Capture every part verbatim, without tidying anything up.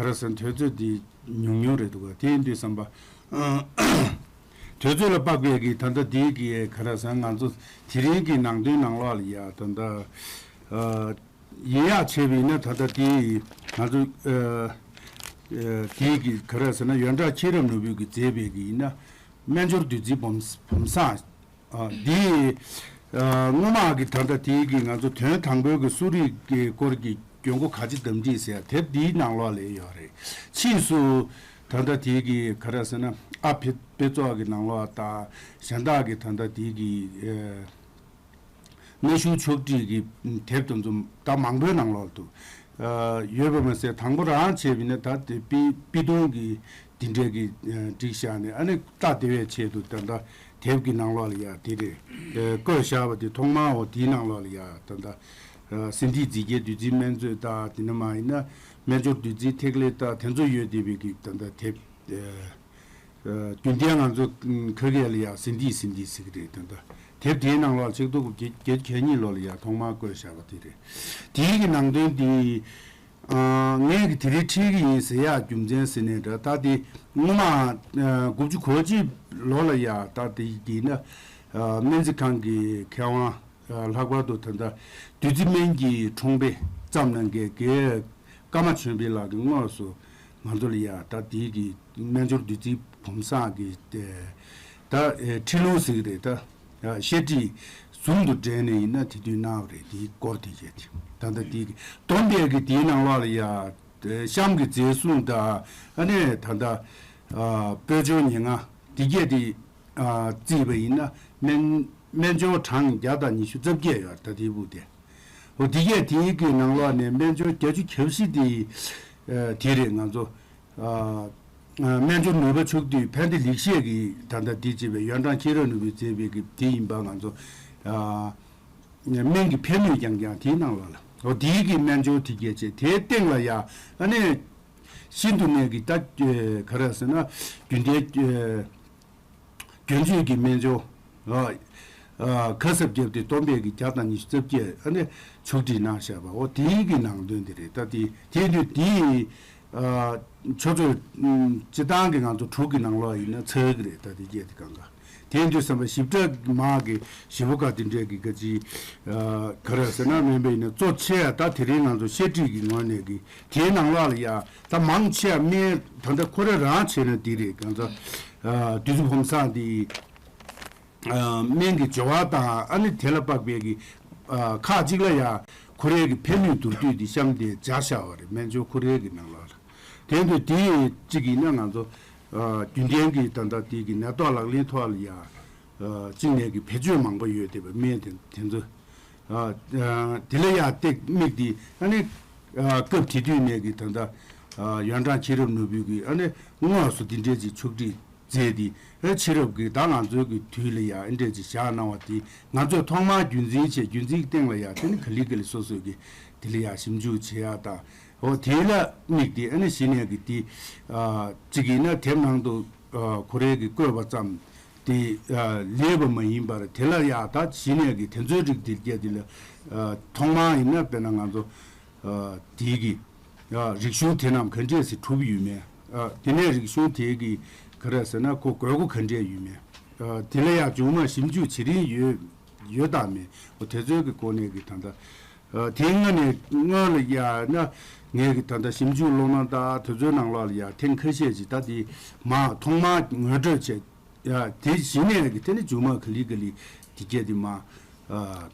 ག་རེ་ཟེར་དུས་ཚོད་འདི་ཉུང་ཉུང་རེད་འདུག་ག་དེ་ཡིན་དུས་བསམ་པ། དུས་ཚོད་ལ་དཔག་པའི་གི་ད་ལྟ་འདི་གི་ག་རེ་ཟེར་ང་ཚོ་དེ་རིང་གི་ནང་དོན་ནང་ལོགས་ལ་ཡ་ད་ལྟ་ཡིན་ཡག་བྱས་པ་ཡིན་ན་ད་ལྟ་དེ་ང་ཚོ་དེ་གི་ག་རེ་ཟེར་ན་ཡོན་བདག་མཁྱེན་རབ་ནོར་བུ་གི་མཛད་པའི་གི་ཡིན་ན་སྨན་སྦྱོར་བདུད་རྩིའི་བུམ་བུམ་བཟང་། ཨ། འདི། ཨ། སྔོན་མ་གི་ད་ལྟ་དེའི་གི་ང་ཚོ་དོན་དང་པོའི་གི་གསོ་རིག་གི་སྐོར་གྱི་ཡོན་སྒོ་ག་ཅི་དམ་བསྒྲིགས་ཟེར་ཡ་དེབ་འདིའི་ནང་ལོགས་ལ་ཡོད་རེད། ཕྱིས་སུ་ད་ལྟ་དེའི་གི་ག་རེ་ཟེར་ན་ཨ་ཕི་དཔེ་ཚོགས་ཀྱི་ནང་ལོགས་དང་གཞན་དག་གི་ད་ལྟ་དེའི་གི་ཨེ། གནའ་ཤུལ་ཕྱོགས་བསྒྲིགས་ཀྱི་དེབ་དེ་ཚོ་ད་མང་པོའི་ནང་ལོགས་འདུག་ཨ། ཡོད་པ་མ་ཟད་དང་པོ་རང་བྱས་པ་ཡིན་ན་ད་དེ་པི་པི་ཏུང་གི་འདི་འདྲའི་གི་ཨ། བསྒྲིགས་བཞག་ནས་ཨ་ནི་རྟགས་དེ་བས་ཆེད་དུ་ད་ལྟ་དེབ་ཀྱི་ནང་ལོགས་ལ་ཡ་དེ་རེད། ཨ། བཀོད་བཞག་པ་དེ་ཐོག་མར་འོ་དེའི་ནང་ལོགས་ལ་ཡ་ད་ལྟ་ཨ། ཟིན་བྲིས་རྫས་བརྒྱད་བདུད་རྩིའི་སྨན་མཛོད་དང་དེ་ནས་མ་ཡིན་ན་སྨན་སྦྱོར་བདུད་རྩིའི་ཐིག་ལེ་དང་དེ་ཚོ་ཡོད་བསྡད་པའི་གི་ད་ལྟ་དེབ། ཨ། རྒྱུན་ལྡན་ང་ཚོ་ཁ་སྐད་ལ་ཡ་ཟིན་བྲིས་ཟིན་བྲིས་ཟེར་གི་རེད་ད་ལྟ། དེབ་དེའི་ནང་ལོགས་ཆིག་སྟོང་དགུ་བརྒྱ་བརྒྱད་ཅུ་གྱ་གཉིས་ལོ་ལ་ཡ་ཐོག་མར་བཀོད་བཞག་པ་དེ་རེད། དེའི་གི་ནང་དོན་དེ། ཨ། ངས་གི་དེ་རིང་ཁྲིད་གི་ཡིན་ཟེར་ཡག་རྒྱུ་མཚན་ཟེར་ནས་འདྲ་ད་དེ་སྔོན་མ་ཨ། དགུ་བཅུ་གོ་གཅིག་ལོ་ལ་ཡ་ད་དེ་ཡིན་ན་ཨ། སྨན་རྩིས་ཁང་གི་མཁས་དབང་ཨ། ལྷག་པར་དུ་ད་ལྟ་བདུད་རྩི་སྨན་གྱི་ཁྲོང་པའི་བརྩམས་གནང་མཁན་དགེ་བའི་ཀརྨ་ཆོས་འཕེལ་ལགས་ཀྱིས་དངོས་སུ་ང་ཚོ་ལ་ཡ་ད་དེའི་གི་སྨན་སྦྱོར་བདུད་རྩིའི་བུམ་བཟང་གི་ད་ཨེ། ཁྲིད་ལུང་ཟེར་གི་རེད་ད། ཨ། བཤད་ཁྲིད་ཟུང་དུ་སྦྲེལ་ནས་ཡིན་ན་དེ་དུས་གནང་བ་རེད། དེའི་སྐོར་དེ་བྱས་ཏེ་ད་ལྟ་དེའི་གི་བསྡོམས་པའི་གི་དེའི་ནང་ལོགས་ལ་ཡ་གཤམ་གྱི་མཛེས་བཟུང་དང་ཨ་ནི་ད་ལྟ་ཨ། སྤོས་ཆོས་ཉེར་ལྔ་དེ་གྱད་དེ་ཨ། བརྩིས་པ་ཡིན་ན་སྨན་སྨན་སྦྱོར་གྲངས་བརྒྱ་དང་ཉི་ཤུ་རྩ་བརྒྱད་ཡོད་ད་དེའི་སྦུག་དེ། འོ་དེ་གས་དེའི་གི་ནང་ལོགས་ནས་སྨན་སྦྱོར་བརྒྱད་ཅུ་གྱ་བཞི་དེ་ཨ། དེ་རེད། ང་ཚོ་ཨ། ཨ། སྨན་སྦྱོར་ནུས་པ་ཕྱོགས་བསྡུས་ཕན་བདེ་ལེགས་བཤད་ཀྱི་ད་ལྟ་དེ་བྱས་པའི་ཡོན་ཀྲང་མཁྱེན་རབ་ནོར་བུས་མཛད་པའི་གི་དེ་ཡིན་པ་ང་ཚོ་ཨ། སྨན་གྱི་ཕན་ནུས་རྐྱང་རྐྱང་དེའི་ནང་ལོགས་ལ་འོ་དེའི་གི་སྨན་སྦྱོར་དེ་གས་བྱས་དེའི་སྟེང་ལ་ཡ་ཨ་ནི་ཤིན་ཏུ་ནས་གི་ད་ག་རེ་ཟེར་ན་རྒྱུན་ལྡན། རྒྱུན་སྤྱོད་ཀྱི་སྨན་སྦྱོར། ཨ། ཨ། ཁ་གསབ་བརྒྱབ་སྟེ་བསྡོམས་པས་ཀྱི་བརྒྱ་དང་ཉི་ཤུ་རྩ་བརྒྱད་ཨ་ནི་ཕྱོགས་སྒྲིག་གནང་བཞག་པ་འོ་དེའི་གི་ནང་དོན་དེ་རེད་ད། དེ་དེ་དུས་དེ་ཨ། ཆུ་ཚོད་སྤྱི་བཏང་གི་ང་ཚོ་དྲུག་གི་ནང་ལོགས་ཡིན་ན་ཚར་གི་རེད་ད། དེ་བརྒྱད་དེ་གང་ག་དེ་དུས་བསམ་པ་ཞིབ་ཕྲ་མ་གི་ཞིབ་པོ་ག་དེ་འདྲས་ཀྱི་ག་ཅི་ཨ། ག་རེ་ཟེར་ན་མིན་པ་ཡིན་ན་གཙོ་ཆེ་ད་དེ་རིང་ང་ཚོ་བཤད་ཁྲིད་ཀྱི་ངོས་ནས་ཀྱི་དེའི་ནང་ལོགས་ལ་ཡ། ད་མང་ཆེ་བ་སྨན་ད་ལྟ་ཁོ་རེ་རང་བྱས་ན་འདི་རེད། གང་ཚ་བདུད་རྩི་བུམ་བཟང་འདི་སྨན་གྱི་སྦྱོར་བ་དང་ཨ་ནི་དེ་ལ་དཔག་པའི་གི་ཁག་ཅིག་ལ་ཡ་ཁོ་རེ་གི་ཕན་ནུས་མདོར་བསྡུས་འདི་གཤམ་དེ་སྦྱར་བཞག་པ་རེད། སྨན་སྦྱོར་ཁོ་རེ་གི་ནང་ལོགས་ལ་དེ་འདུག་དེ་གཅིག་ཡིན་ན་ང་ཚོ་རྒྱུན་ལྡན་གྱི་ད་ལྟ་དེ་གི་ནད་ཐོག་ལག་ལེན་ཐོག་ལ་ཡ་གཅིག་ནས་གི་བེད་སྤྱོད་མང་པོ་ཡོད་དེ་བ་སྨན་དེ་དེ་ཚོ། ཨ། དེ་ལ་ཡང་སྟེགས་དམིགས་ཏེ་ཨ་ནི་ཨ། སྐབས་དེ་དུས་ནས་ཀྱི་ད་ལྟ་ཨ། ཡོན་ཀྲང་མཁྱེན་རབ་ནོར་བུ་གིས་ཨ་ནི་དངོས་སུ་འདི་འདྲས་ཀྱི་ཕྱོགས་སྒྲིག་མཛད་དེ་ཨ། ཕྱི་རབས་ཀྱི་ད་ང་ཚོའི་གི་དུས་ལ་ཡང་ཨ་འདྲས་ཀྱི་བཞག་གནང་བ་དེ་ང་ཚོས་ཐོག་མར་རྒྱུན་འཛིན་བྱས། རྒྱུན་འཛིན་གྱི་སྟེང་ལ་ཡང་དེ་ནི་ག་ལེ་ག་ལེ་སོ་སོས་ཀྱི་དེ་ལ་ཡང་ཞིབ་འཇུག་བྱེད་ཡག་དང་འོ་དེ་ལ་དམིགས་ཏེ་ཨ་ནི་གཞི་ནས་ཀྱི་དེ་ཨ། གཅིག་ཡིན་ན་དེབ་ནང་དུ་ཨ། ཁོ་རའི་གི་བཀོད་པ་ཙམ། དེ་ལེགས་པ་མ་ཡིན་པར་དེ་ལ་ཡང་ད་གཞི་ནས་ཀྱི་དེ་ཚོའི་རིགས་དེ་སྐད་དེ་ལ་ཐོག་མར་ཡིན་ན་དཔེར་ན་ང་ཚོ་དེའི་གི་རིག་གཞུང་དེ་རྣམས་ག་འདྲས་སེ་གྲུབ་ཡོད་མེད། དེ་ནས་རིག་གཞུང་དེའི་གི་ག་རེ་ཟེར་ན་ཁོ་དགོས་མཁོ་ག་འདྲས་ཡོད་མེད། དེ་ལ་ཡང་རྗེས་མ་ཞིབ་འཇུག་བྱེད་རིན་ཡོད་ཡོད་དམ་མེད། འོ་དེ་ཚོའི་གི་སྐོར་ནས་གི་ད་ལྟ་དེ་སྔ་ནས་སྔོན་ལ་ཡང་ན་ངས་གི་ད་ལྟ་ཞིབ་འཇུག་སློབ་མ་དང་དེ་ཚོའི་ནང་ལོགས་ལ་ཡང་ཐེངས་ཁ་ཤས་ཅིག་ད་དེ་མ་ཐོག་མར་ངོ་སྤྲོད་བྱས། ཡ་དེ་གཞི་ནས་ཀྱི་དེ་ནི་མཇུག་མ་ག་ལེ་ག་ལེ་དེ་སྐད་དེ་མ་ཨ།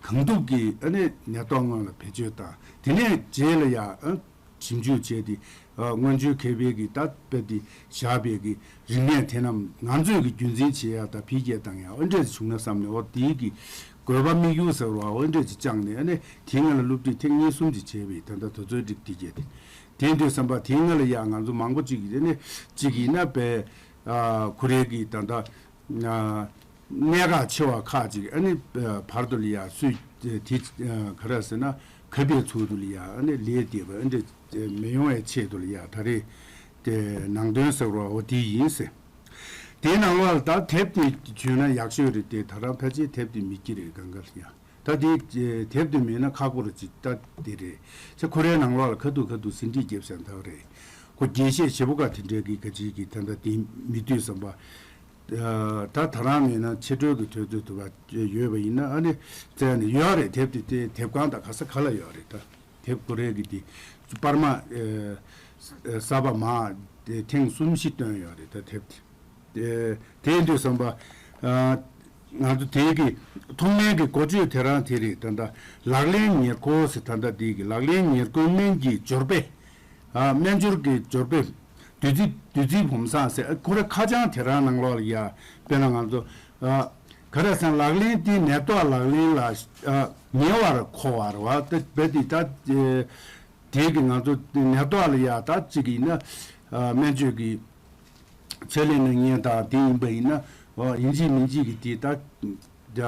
གང་ཐུབ་ཀྱིས་ཨ་ནི་ནད་ཐོག་སྔོན་ལ་བེད་སྤྱོད་དང་དེ་ནས་རྗེས་ལ་ཡ་ཨ། ཞིབ་འཇུག་བྱས་ཏེ་ཨ། སྔོན་བྱོན་མཁས་པའི་གི་ད་དཔེ་དེ་བཞག་པའི་གི་རིག་གནས་དེ་རྣམས་ང་ཚོས་ཀྱི་རྒྱུན་འཛིན་བྱེད་ཡ་དང་འཕེལ་རྒྱས་བཏང་ཡ་ཨ་འདྲས་བྱུང་ན་བསམ་ནས་འོ་དེའི་གི་དགོས་པ་དམིགས་ཡུལ་ཟེར་བ་ཨ་འདྲས་ཅིག་བཅངས་ནས་ཨ་ནི་དེའི་སྔ་ལ་སློབ་ཁྲིད་ཐེངས་གཉིས་གསུམ་ཅིག་བྱས་པའི་ད་ལྟ་དུས་ཚོད་འགྲིག་དེ་སྐད་དེ་དེ་འདྲས་བསམ་པ་དེའི་སྔ་ལ་ཡ་ང་ཚོ་མང་པོ་ཅིག་གིས་ཨ་ནི་གཅིག་ཡིན་ན་དཔེ། ཨ། ཁོ་རའི་གི་ད་ལྟ་ཨ། གནད་འགག་ཆེ་བ་ཁག་ཅིག་ཨ་ནི་བར་དུ་ལ་ཡ་སུས་དེ་ག་རེ་ཟེར་ན་གབ་པའི་ཚུལ་དུ་ལ་ཡ་ཨ་ནི་ལས་འདས་པ་ཨ་འདྲ་མི་ཡོང་བའི་ཆེད་དུ་ལ་ཡ་ད་རེས་དེ་ནང་དོན་ཟེར་བ་འོ་དེ་ཡིན་ཟེར། དེའི་ནང་ལོགས་ལ་ད་དེབ་དེ་བྱོན་ན་ཡག་ཤོས་རེད་དེ་ད་རང་ཕལ་ཆེར་དེབ་དེ་མེད་ཀྱི་རེད་གང་ག་ལ་ཡ། ད་དེ་དེབ་དེ་མེད་ན་ཁག་པོ་རེད་ཅིག་ད་དེ་རེད། ཚེ་ཁོ་རའི་ནང་ལོགས་ལ་ཁ་ཐུག་ཁ་ཐུག་ཟིན་བྲིས་རྒྱབ་ཟེར་འདྲ་བ་རེད། ཁོ་རྒྱས་བཤད་བྱེད་པོ་ག་དེ་འདྲའི་གི་ག་ཅིག་གི་ད་ལྟ་དེ་མི་འདུག་བསམ་པ། ད་ད་རང་མེད་ན་ཕྱི་དྲོ་གི་དུས་ཚོད་དུ་བ་ཡོད་པ་ཡིན་ན་ཨ་ནི་བཙལ་ནས་ཡོད་རེད། དེབ་དེ་དེ་དེབ་ཁང་དང་ག་ས་ག་ལ་ཡོད་རེད། ད་དེབ་ཀོ་རེ་གི་དེ་པར་མ་གསར་པ་མ་དེ་ཐེངས་གསུམ་བཞི་བཏོན་ཡོད་རེད། ད་དེབ་དེ་དེ་ཡིན་དུས་བསམ་པ། ང་ཚོ་དེའི་གི་ཐོག་མའི་གི་འགོ་བརྗོད་དེ་རང་དེ་རེད། ད་ལྟ་ལག་ལེན་ཉེར་མཁོ་ཟེར། ད་ལྟ་དེའི་གི་ལག་ལེན་ཉེར་མཁོའི་སྨན་གྱི་སྦྱོར་དཔེ། ཨ་སྨན་སྦྱོར་གྱི་སྦྱོར་དཔེ། བདུད་རྩི་བདུད་རྩིའི་བུམ་བཟང་ཟེར། ཨ་ཁོ་ར་ཁ་བྱང་དེ་རང་ནང་ལོགས་ལ་ཡ། དཔེར་ན་ང་ཚོ་ཨ་ག་རེ་ཟེར་ན་ལག་ལེན་དེ་ནད་ཐོག་ལག་ལེན་ལ་ཨ་ཉེ་བར་མཁོ་བ་རེད་བ། དེ་བས་དེ་ད་དེ་གི་ང་ཚོ་ནད་ཐོག་ལ་ཡ་ད་གཅིག་ཡིན་ན་ཨ་སྨན་བཅོས་ཀྱི་ཕྱག་ལེན་གནང་མཁན་དང་དེ་ཡིན་པ་ཡིན་ན། ཨོ་ཡིན་གཅིག་མིན་གཅིག་གི་དེ་ད་ད་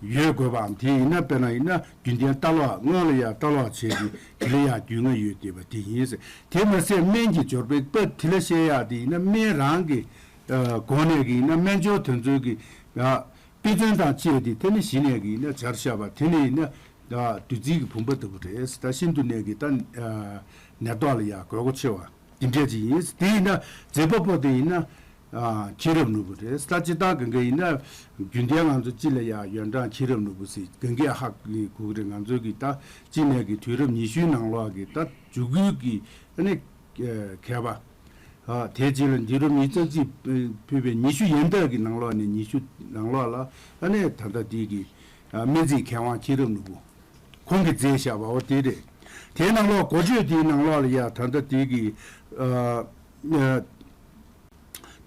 ཡོད་དགོས་པའམ། དེ་ཡིན་ན་དཔེར་ན་ཡིན་ན་རྒྱུན་ལྡན་ལྟ་ལོག་སྔོན་ལ་ཡ་ལྟ་ལོག་བྱས་ཏེ་དེ་ལ་ཡ་རྒྱུས་མངའ་ཡོད་བསྡད་པ་དེ་ཡིན་ཟེར། དེ་མ་ཟད་སྨན་གྱི་སྦྱོར་དཔེ་དཔེ་དེ་ལ་བཤད་ཡག་དེ་ཡིན་ན་སྨན་རང་གི་ཨ་སྒོ་ནས་གི་ཡིན་ན་སྨན་སྦྱོར་དེ་ཚོའི་གི་ཨ་དཔེ་མཚོན་དང་བཅས་ཏེ་དེ་ནི་གཞི་ནས་གི་ཡིན་ན་སྦྱར་བཞག་པ་དེ་ནི་ཡིན་ན་ཨ་བདུད་རྩི་གི་བུམ་པ་ལྟ་བུ་རེད། ད་ཤིན་ཏུ་ནས་གི་ད་ཨ་ནད་ཐོག་ལ་ཡ་དགོས་མཁོ་ཆེ་བ། དེ་འདྲ་ཅིག་ཡིན། དེ་ཡིན་ན་མཛད་པ་པོ་དེ་ཡིན་ན་ཨ་མཁྱེན་རབ་ནོར་བུ་རེད། ད་སྤྱིར་བཏང་གང་ག་ཡིན་ན་རྒྱུན་ལྡན་ང་ཚོ་སྤྱི་ལ་ཡ་ཡོན་ཀྲང་མཁྱེན་རབ་ནོར་བུ་ཟེར་གང་གས་ཧ་གོ་གི་རེད། ང་ཚོ་གི་ད་སྤྱི་ནས་གི་དུས་རབས་ཉི་ཤུའི་ནང་ལོགས་ཀྱི་ད་འཇུག་སྐུལ་གྱི་ཨ་ནི་མཁས་པ། ཨ་དེ་རྗེས་ལ་དུས་རབས་ཉི་ཤུ་རྩ་གཅིག་ཕུད་པའི་ཉི་ཤུ་ཡན་ཐོར་གྱི་ནང་ལོགས་ནས་ཉི་ཤུ་ནང་ལོགས་ལ་ཨ་ནི་ད་ལྟ་དེ་གི་ཨ་སྨན་རྩིས་མཁས་དབང་མཁྱེན་རབ་ནོར་བུ། ཁོང་གིས་མཛད་བཞག་པ་འོ་དེ་རེད། དེའི་ནང་ལོགས་འགོ་བརྗོད་དེའི་ནང་ལོགས་ལ་ཡ་ད་ལྟ་དེ་གི་ཨ་ཨ་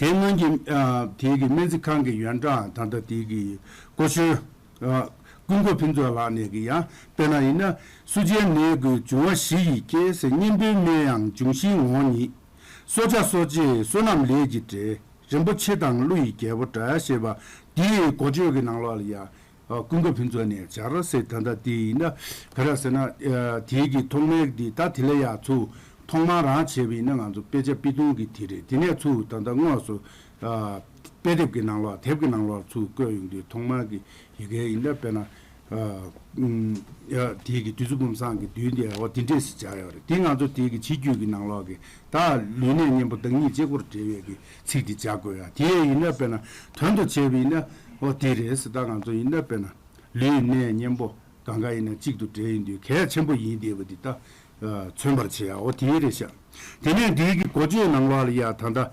དེ་སྔོན་གྱི་ཨ་དེ་གི་སྨན་རྩིས་ཁང་གི་ཡོན་ཀྲང་ད་ལྟ་དེ་གི་སྐུ་ཞབས་ཨ་ཀུན་དགའ་ཕུན་ཚོགས་ལགས་ནས་གི་ཡང་དཔེར་ན་ཡིན་ན་གསོ་བྱའི་ནད་ཀྱི་འབྱུང་བ་བཞི་ཡི་སྐྱེ་ཟེར། གཉེན་པོའི་སྨན་ཡང་འབྱུང་བཞིའི་ངོ་བོ་ཉིད། གསོ་བྱ་གསོ་བྱེད་བསོད་ནམས་ལས་ཀྱི་འབྲས། རིན་པོ་ཆེ་དང་ཀླུ་ཡི་རྒྱལ་པོ་འདྲ་ཞེས་པ་འདིའི་འགོ་བརྗོད་ཀྱི་ནང་ལོགས་ལ་ཡ། ཨ་ཀུན་དགའ་ཕུན་ཚོགས་ནས་སྦྱར་ཟེར། ད་ལྟ་དེ་ཡིན་ན་ག་རེ་ཟེར་ན་ཨ་དེའི་གི་ཐོག་མའི་འདི་ད་དེ་ལ་ཡ་ཚུར་ཐོག་མར་རང་བྱས་པ་ཡིན་ན་ང་ཚོ་དཔེ་ཆ་དཔེ་ཐུང་གི་དེ་རེད། དེ་ནས་ཚུར་ད་ལྟ་དངོས་སུ་ཨ་དཔེ་དེབ་ཀྱི་ནང་ལོགས་དེབ་ཀྱི་ནང་ལོགས་ཚུར་བཀོད་ཡོང་དུས་ཐོག་མར་གི་ཡི་གེ་ཡིན་ན་དཔེར་ན་ཨ་ཨུམ་ཡ་དེའི་གི་བདུད་རྩི་བུམ་བཟང་གི་བདུད་དེ་འོ་དེ་འདྲས་སུ་སྦྱར་ཡོད་རེད། དེ་ང་ཚོ་དེའི་གི་ཕྱི་རྒྱུད་ཀྱི་ནང་ལོགས་ཀྱི་ད་ལུས་གནད་གཉེན་པོ་བདག་ཉིད་གཅིག་པུར་འབྲེལ་བའི་གི་ཚིག་དེ་སྦྱར་དགོས་ཡ། དེ་ཡིན་ན་དཔེར་ན་དོན་དུ་བྱས་པ་ཡིན་ན་འོ་དེ་རེད་ཟེར། ད་ང་ཚོ་ཡིན་ན་དཔེར་ན་ལུས་གནད་གཉེན་པོ་གང་ག་ཡིན་ན་གཅིག་ཏུ་འབྲེལ་ཡིན་དུས་གལ་ཆེན་པོ་ཡིན་བསྡད་པ་འདི་ད་མཚོན་པར་བྱེད་ཡ་འོ་དེ་རེད་ཤག་དེ་ནས་འདིའི་གི་འགོ་བརྗོད་ནང་ལོགས་ལ་ཡ་ད་ལྟ་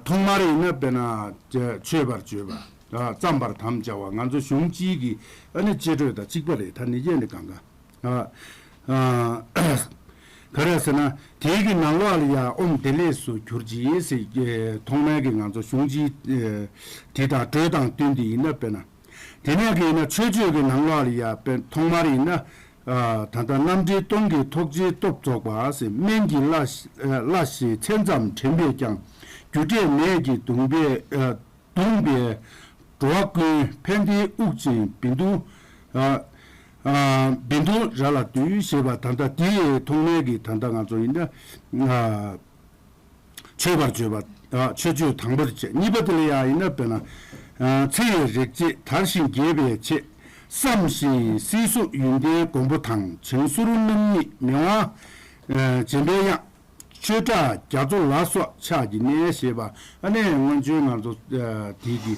ཐོག་མར་ཡིན་ན་དཔེར་ན་མཆོད་པར་བརྗོད་པ། ཨ་བརྩམ་པར་དམ་བཅའ་བ། ང་ཚོ་གཞུང་སྤྱིའི་གི་ཨ་ནི་གཅེས་སྤྲོས་དང་གཅིག་པ་རེད། ད་ནི་ཡེ་ནི་གང་ག་ཨ་ཨ་ག་རེ་ཟེར་ན་དེའི་གི་ནང་ལོགས་ལ་ཡ་ཨོཾ་བདེ་ལེགས་སུ་གྱུར་ཅིག་ཟེར་གི་ཐོག་མའི་གི་ང་ཚོ་གཞུང་སྤྱིའི་ཨེ་དེ་དང་འགྲོས་དང་བསྟུན་ཏེ་ཡིན་ན་དཔེར་ན། དེ་ནས་གི་ཡིན་ན་མཆོད་བརྗོད་ཀྱི་ནང་ལོགས་ལ་ཡ་དཔེར་ཐོག་མར་ཡིན་ན་ཨ་ད་ལྟ་རྣམ་འདྲེན་སྟོང་གི་ཐུགས་རྗེའི་སྟོབས་རྫོགས་པ་ཟེར། སྨན་གྱི་བླ་ཤེས་བླ་ཤེས་མཚན་ཙམ་དྲན་པས་ཀྱང་། རྒྱུ་འབྲས་ནད་ཀྱིས་གདུངས་པའི་ཨ། གདུངས་པའི་འགྲོ་བ་ཀུན་ཕན་བདེའི་དབུགས་འབྱིན་བཻ་ཌཱུརྱ། ཨ་ཨ་བཻ་ཌཱུརྱ་ལ་འདུད་ཞེས་པ་ད་ལྟ་དེའི་ཐོག་མའི་གི་ད་ལྟ་ང་ཚོ་ཡིན་ན་ཨ་མཆོད་པར་བརྗོད་པ། ཨ་མཆོད་བརྗོད་དང་པོར་བྱས། གཉིས་པ་དེ་ལ་ཡང་ཡིན་ན་དཔེར་ན་ཨ་ཚེ་ཡི་རེག་བྱེད་དར་ཞིང་རྒྱས་པའི་ཆེད། བསམ་བཞིན་སྲིད་གཟུགས་ཡོན་ཏན་མགོན་པོ་དང་། བྱང་ཟུར་རྣམ་གཉིས་མི་དབང་ཨ་འཇམ་པའི་དབྱངས། ཆོས་གྲགས་རྒྱ་མཚོ་ལ་སོགས་ཕྱག་གི་གནས་ཞེས་པ། ཨ་ནི་སྔོན་བྱོན་ང་ཚོ་ཨ་དེ་གི་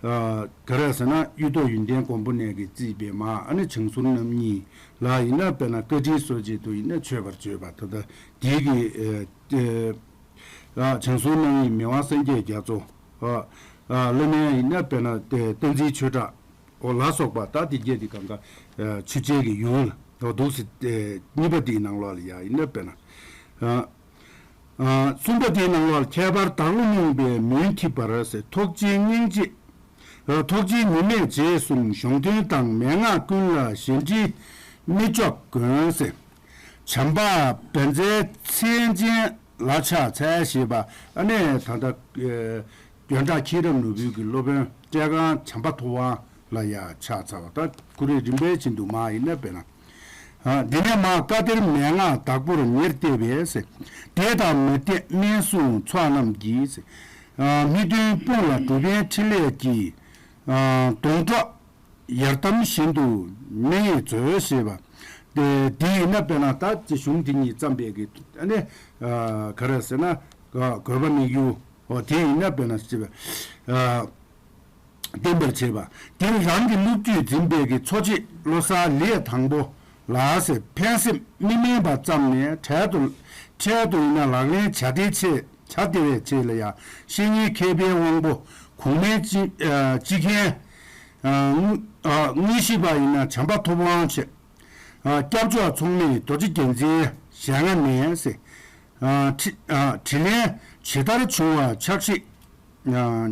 ཨ་ག་རེ་ཟེར་ན་གཡུ་ཐོག་ཡོན་ཏན་མགོན་པོ་ནས་ཀྱི་བརྩིས་པའི་མ། ཨ་ནི་བྱང་ཟུར་རྣམ་གཉིས་ལ་ཡིན་ན་དཔེར་ན་བཀའ་དྲིན་གསོ་བྱེད་དུ་ཡིན་ན་མཆོད་པར་བརྗོད་པ། ད་ལྟ་དེ་གི་ཨ་ཨ་བྱང་ཟུར་རྣམ་གཉིས་མི་དབང་སངས་རྒྱས་རྒྱ་མཚོ། ཨ་ཨ་བླ་མའི་ཡིན་ན་དཔེར་ན་བསྟན་འཛིན་ཆོས་གྲགས། འོ་ལ་སོགས་པ་ད་དེ་རྒྱས་དེ་གང་ག་ཨ་ཆོས་འཆད་ཀྱི་ཡུལ་ལ་འོ་འདུག་སེ། ཨེ་གཉིས་པ་དེའི་ནང་ལོགས་ལ་ཡ་ཡིན་ན་དཔེར་ན། ཨ་ཨ་གསུམ་པ་དེའི་ནང་ལོགས་ལ་ཁྱད་པར་བདག་བློ་རྨོངས་པའི་མུན་འཐིབས་པར་ཟེར། ཐུགས་རྗེའི་སྙིང་རྗེ། ཨ་ཐུགས་རྗེའི་ཉི་མས་རྗེས་བཟུང་གཞུང་དོན་དང་མན་ངག་ཀུན་ལ་གཞན་དྲིང་མི་འཇོག་མགོན་ཟེར། བྱམས་པ་བཛྲའི་མཚན་ཅན་ལ་ཕྱག་འཚལ་ཞེས་པ། ཨ་ནི་ད་ལྟ་ཨེ་ཡོན་ཀྲང་མཁྱེན་རབ་ནོར་བུའི་གི་སློབ་དཔོན་བཀྲས་ཁང་བྱམས་པ་ཐུབ་དབང་ལ་ཡ་ཕྱག་འཚལ་བ། ད་ཁོ་རེ་རིམ་པས་བཞིན་དུ་མ་ཡིན་ན་དཔེར་ན། ཨ་འདི་ནས་མ་བཀའ་གཏེར་མན་ངག་བདག་པོར་ཉེར་གཏད་པས་ཟེར། འདྲེས་དང་མི་འདྲེས་སྨན་གསུང་ཚོགས་རྣམས་ཀྱིས་ཟེར། ཨ་སྨིན་དོན་སྤོང་ལ་གྲུབ་པའི་ཕྲིན་ལས་ཀྱིས། ཨ་སྡོང་གྲོགས་ཡར་དམ་བཞིན་དུ་མི་ཡི་མཛོད་ཞེས་པ། དེ་དེ་ཡིན་ན་དཔེར་ན་ད་ཅི་གཞུང་དེ་གཉིས་བརྩམས་པའི་གི་ཨ་ནི་ག་རེ་ཟེར་ན་དགོས་པ་དམིགས་ཡུལ་འོ་དེ་ཡིན་ན་དཔེར་ན་ཅི་བས། བསྟན་པར་བྱེད་པ། འདིར་རང་གི་སློབ་བརྒྱུད་འཛིན་པའི་གི་འཚོ་བྱེད་བློ་གསར་ལས་དང་པོ་ལ་ཟེར་ཕན་སེམས་མི་དམན་པ་ཙམ་ནས་འཕྲལ་དུ་འཕྲལ་དུ་ཡིན་ན་ལག་ལེན་བྱ་བདེའི་ཆེད་བྱ་བདེ་བའི་ཆེད་ལ་ཡང་བཤེས་གཉེན་མཁས་པའི་དབང་པོ་གོང་མའི་ཅི་ཅི་མཁན་དངོས་ཤེས་པ་ཡིན་ན་བྱམས་པ་ཐོབ་དབང་ཆེད། སྐྱབས་མཆོག་མཚུངས་མེད་རྡོ་རྗེ་རྒྱལ་མཚན་ཞལ་སྔ་ནས་ཟེར། དྲིན་དྲིན་ལན་ཇི་ལྟར་བྱུང་བ་ཕྱག་བཞེས།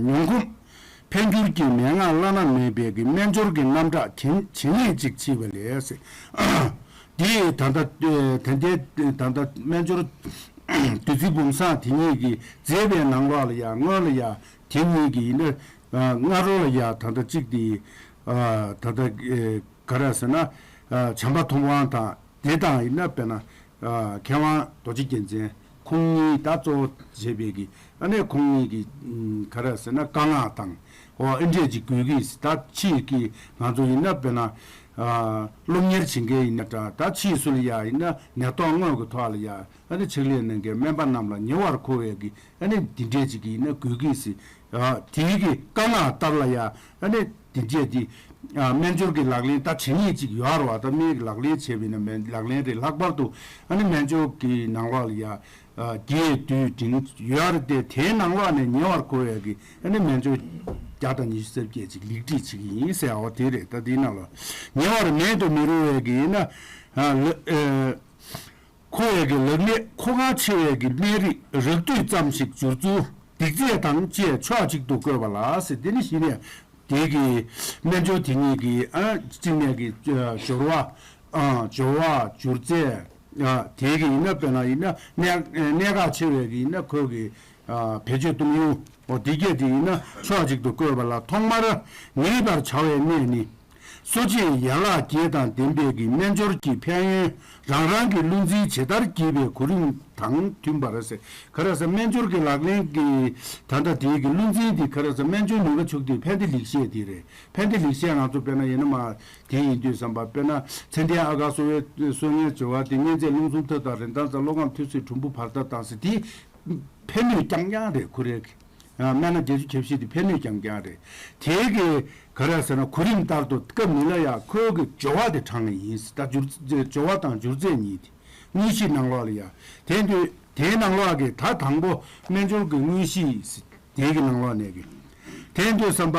མྱོང་གོམས་འཕེལ་འགྱུར་གྱི་མན་ངག་བླ་ན་མེད་པའི་གི་སྨན་སྦྱོར་གྱི་རྣམ་གྲངས་ཇི་ཇི་སྙེད་ཅིག་མཆིས་པ་ལས་ཟེར། འདི་ད་ལྟ་དེ་འདྲའི་ད་ལྟ་སྨན་སྦྱོར་བདུད་རྩི་བུམ་བཟང་དེ་ཉིད་ཀྱིས་མཛད་པའི་ནང་ལོགས་ལ་ཡང་སྔོན་ལ་ཡང་དེ་ཉིད་ཀྱི་ཡིན་ན་སྔ་རོལ་ལ་ཡང་ད་ལྟ་གཅིག་དེ་ད་ལྟ། ག་རེ་ཟེར་ན། བྱམས་པ་ཐོབ་དབང་དང་དེ་དང་ཡིན་ན་དཔེར་ན། མཁས་དབང་རྡོ་རྗེ་རྒྱལ་མཚན་ཁོང་གཉིས་ད་གཙོ་བོ་བྱས་པའི་གི་ཨ་ནི་ཁོང་གཉིས་ཀྱི་ག་རེ་ཟེར་ན་བཀའ་མངགས་དང་འོ་ཨེ་འདྲས་ཅིག་དགོས་ཀྱི་ད་ཕྱིས་ཀྱི་ང་ཚོ་ཡིན་ན་དཔེར་ན། སློབ་གཉེར་བྱེད་མཁན་ཡིན་ན་འདྲ་ད་ཕྱིས་སུ་ལ་ཡ་ཡིན་ན་ནད་ཐོག་དངོས་ཀྱི་ཐོག་ལ་ཡ་ཨ་ནི་ཕྱག་ལས་གནང་མཁན་སྨན་པ་རྣམས་ལ་ཉེ་བར་མཁོ་བའི་གི་ཨ་ནི་འདི་འདྲས་ཅིག་གི་ཡིན་ན་དགོས་ཀྱི་ཟེར། དེའི་གི་བཀའ་མངགས་ལྟར་ལ་ཡ་ཨ་ནི་དེ་རྗེས་དེ་སྨན་སྦྱོར་གྱི་ལག་ལེན་ད་བྱེད་ངེས་ཅིག་ཡོད་རེད་བ། ད་སྨན་གྱི་ལག་ལེན་བྱས་པ་ཡིན་ན་སྨན་ལག་ལེན་རེད། ལྷག་པར་དུ་ཨ་ནི་སྨན་སྦྱོར་གྱི་ནང་ལོགས་ལ་ཡ་རྒྱས་བསྡུས་འབྲིང་ཡོད་རེད་དེ། དེའི་ནང་ལོགས་ནས་ཉེ་བར་མཁོ་བའི་གི་ཨ་ནི་སྨན་སྦྱོར་བརྒྱ་དང་ཉི་ཤུ་རྩ་བརྒྱད་ཅིག་ལེགས་སྒྲིག་བྱེད་ཀྱི་ཡིན་ཟེར་བ་དེ་རེད། ད་དེའི་ནང་ལོགས་ཉེ་བར་མེད་དུ་མི་རུང་བའི་གི་ཡིན་ན་ལ། མཁོ་བའི་གི་ལག་ལེན་མཁོ་གང་ཆེ་བའི་གི་སྨན་རིགས་རགས་བསྡུས་ཙམ་ཞིག་སྦྱོར་ཚུལ་སྡིག་ཚད་དང་བཅས་ཕྱོགས་གཅིག་ཏུ་བཀོད་པ་ལ་ཟེར། དེ་ནི་གཞི་ནས་དེ་གི་སྨན་སྦྱོར་དེ་ཉིད་ཀྱི་ཨ་གཅིག་ནས་གི་སྦྱོར་བ་ཨ་སྦྱོར་བ་སྦྱོར་ཚད་ཨ་དེ་གི་ཡིན་ན་དཔེར་ན་ཡིན་ན་གནད་གནད་འགག་ཆེ་བའི་གི་ཡིན་ན་ཁོ་གི་ཨ་བེད་སྤྱོད་གཏོང་ཡུལ་འོ་དེ་གས་དེ་ཡིན་ན་ཕྱོགས་གཅིག་ཏུ་བཀོད་པ་ལ་ཐོག་མར་ངེས་པར་བྱ་བའི་གནད་ནི། གསོ་དཔྱད་ཡན་ལག་བརྒྱད་དང་ལྡན་པའི་གི་སྨན་སྦྱོར་གྱི་ཕན་ཡོན་རང་རང་གི་བློ་འཛིན་ཇི་ལྟར་བགྱིས་པའི་གོ་རིམ་དང་མཐུན་པར་ཟེར། ག་རེ་ཟེར་སྨན་སྦྱོར་གྱི་ལག་ལེན་གྱི་ད་ལྟ་དེའི་གི་བློ་འཛིན་དེ་ག་རེ་ཟེར་སྨན་སྦྱོར་ནུས་པ་ཕྱུག་དེ་ཕན་བདེ་ལེགས་བཤད་དེ་རེད། ཕན་བདེ་ལེགས་བཤད་ང་ཚོ་དཔེར་ན་ཡིན་ན་མ་དེ་ཡིན་དུས་བསམ་པ་དཔེར་ན་མཚན་ལྡན་ཨ་གར་གསོ་བའི་གསོ་ལྔའི་སྦྱོར་བ་དེ་གཉན་ཚད་རླུང་འཚུབ་ཐབས་དང་རིན་ཐང་རྩ་བློ་ཁམས་མཐུ་སྲེག་གྲུམ་བུ་བར་ཐབས་དང་ཟེར་དེ། ཕན་ནུས་རྐྱང་རྐྱང་རེད་ཁོ་རའི་གི། སྨན་སྣ་བརྒྱད་ཅུ་གྱ་བཞི་དེ་ཕན་ནུས་རྐྱང་རྐྱང་རེད། དེའི་གི་ག་རེ་ཟེར་ན་གོ་རིམ་ལྟར་དུ་སྐབས་འདི་ལ་ཡང་ཁོའི་གི་སྦྱོར་བ་དེ་དྲངས་ནས་ཡིན། ད་སྦྱོར་སྦྱོར་བ་དང་སྦྱོར་ཚད་གཉིས་དེ་དངོས་གཞིའི་ནང་ལོགས་ལ་ཡང་དེ་འདུས་དེའི་ནང་ལོགས་ཀྱི་ད་དང་པོ་སྨན་སྦྱོར་གྱི་དངོས་གཞི་དེའི་གི་ནང་ལོགས་ནས་གི་དེ་འདུས་བསམ་པ།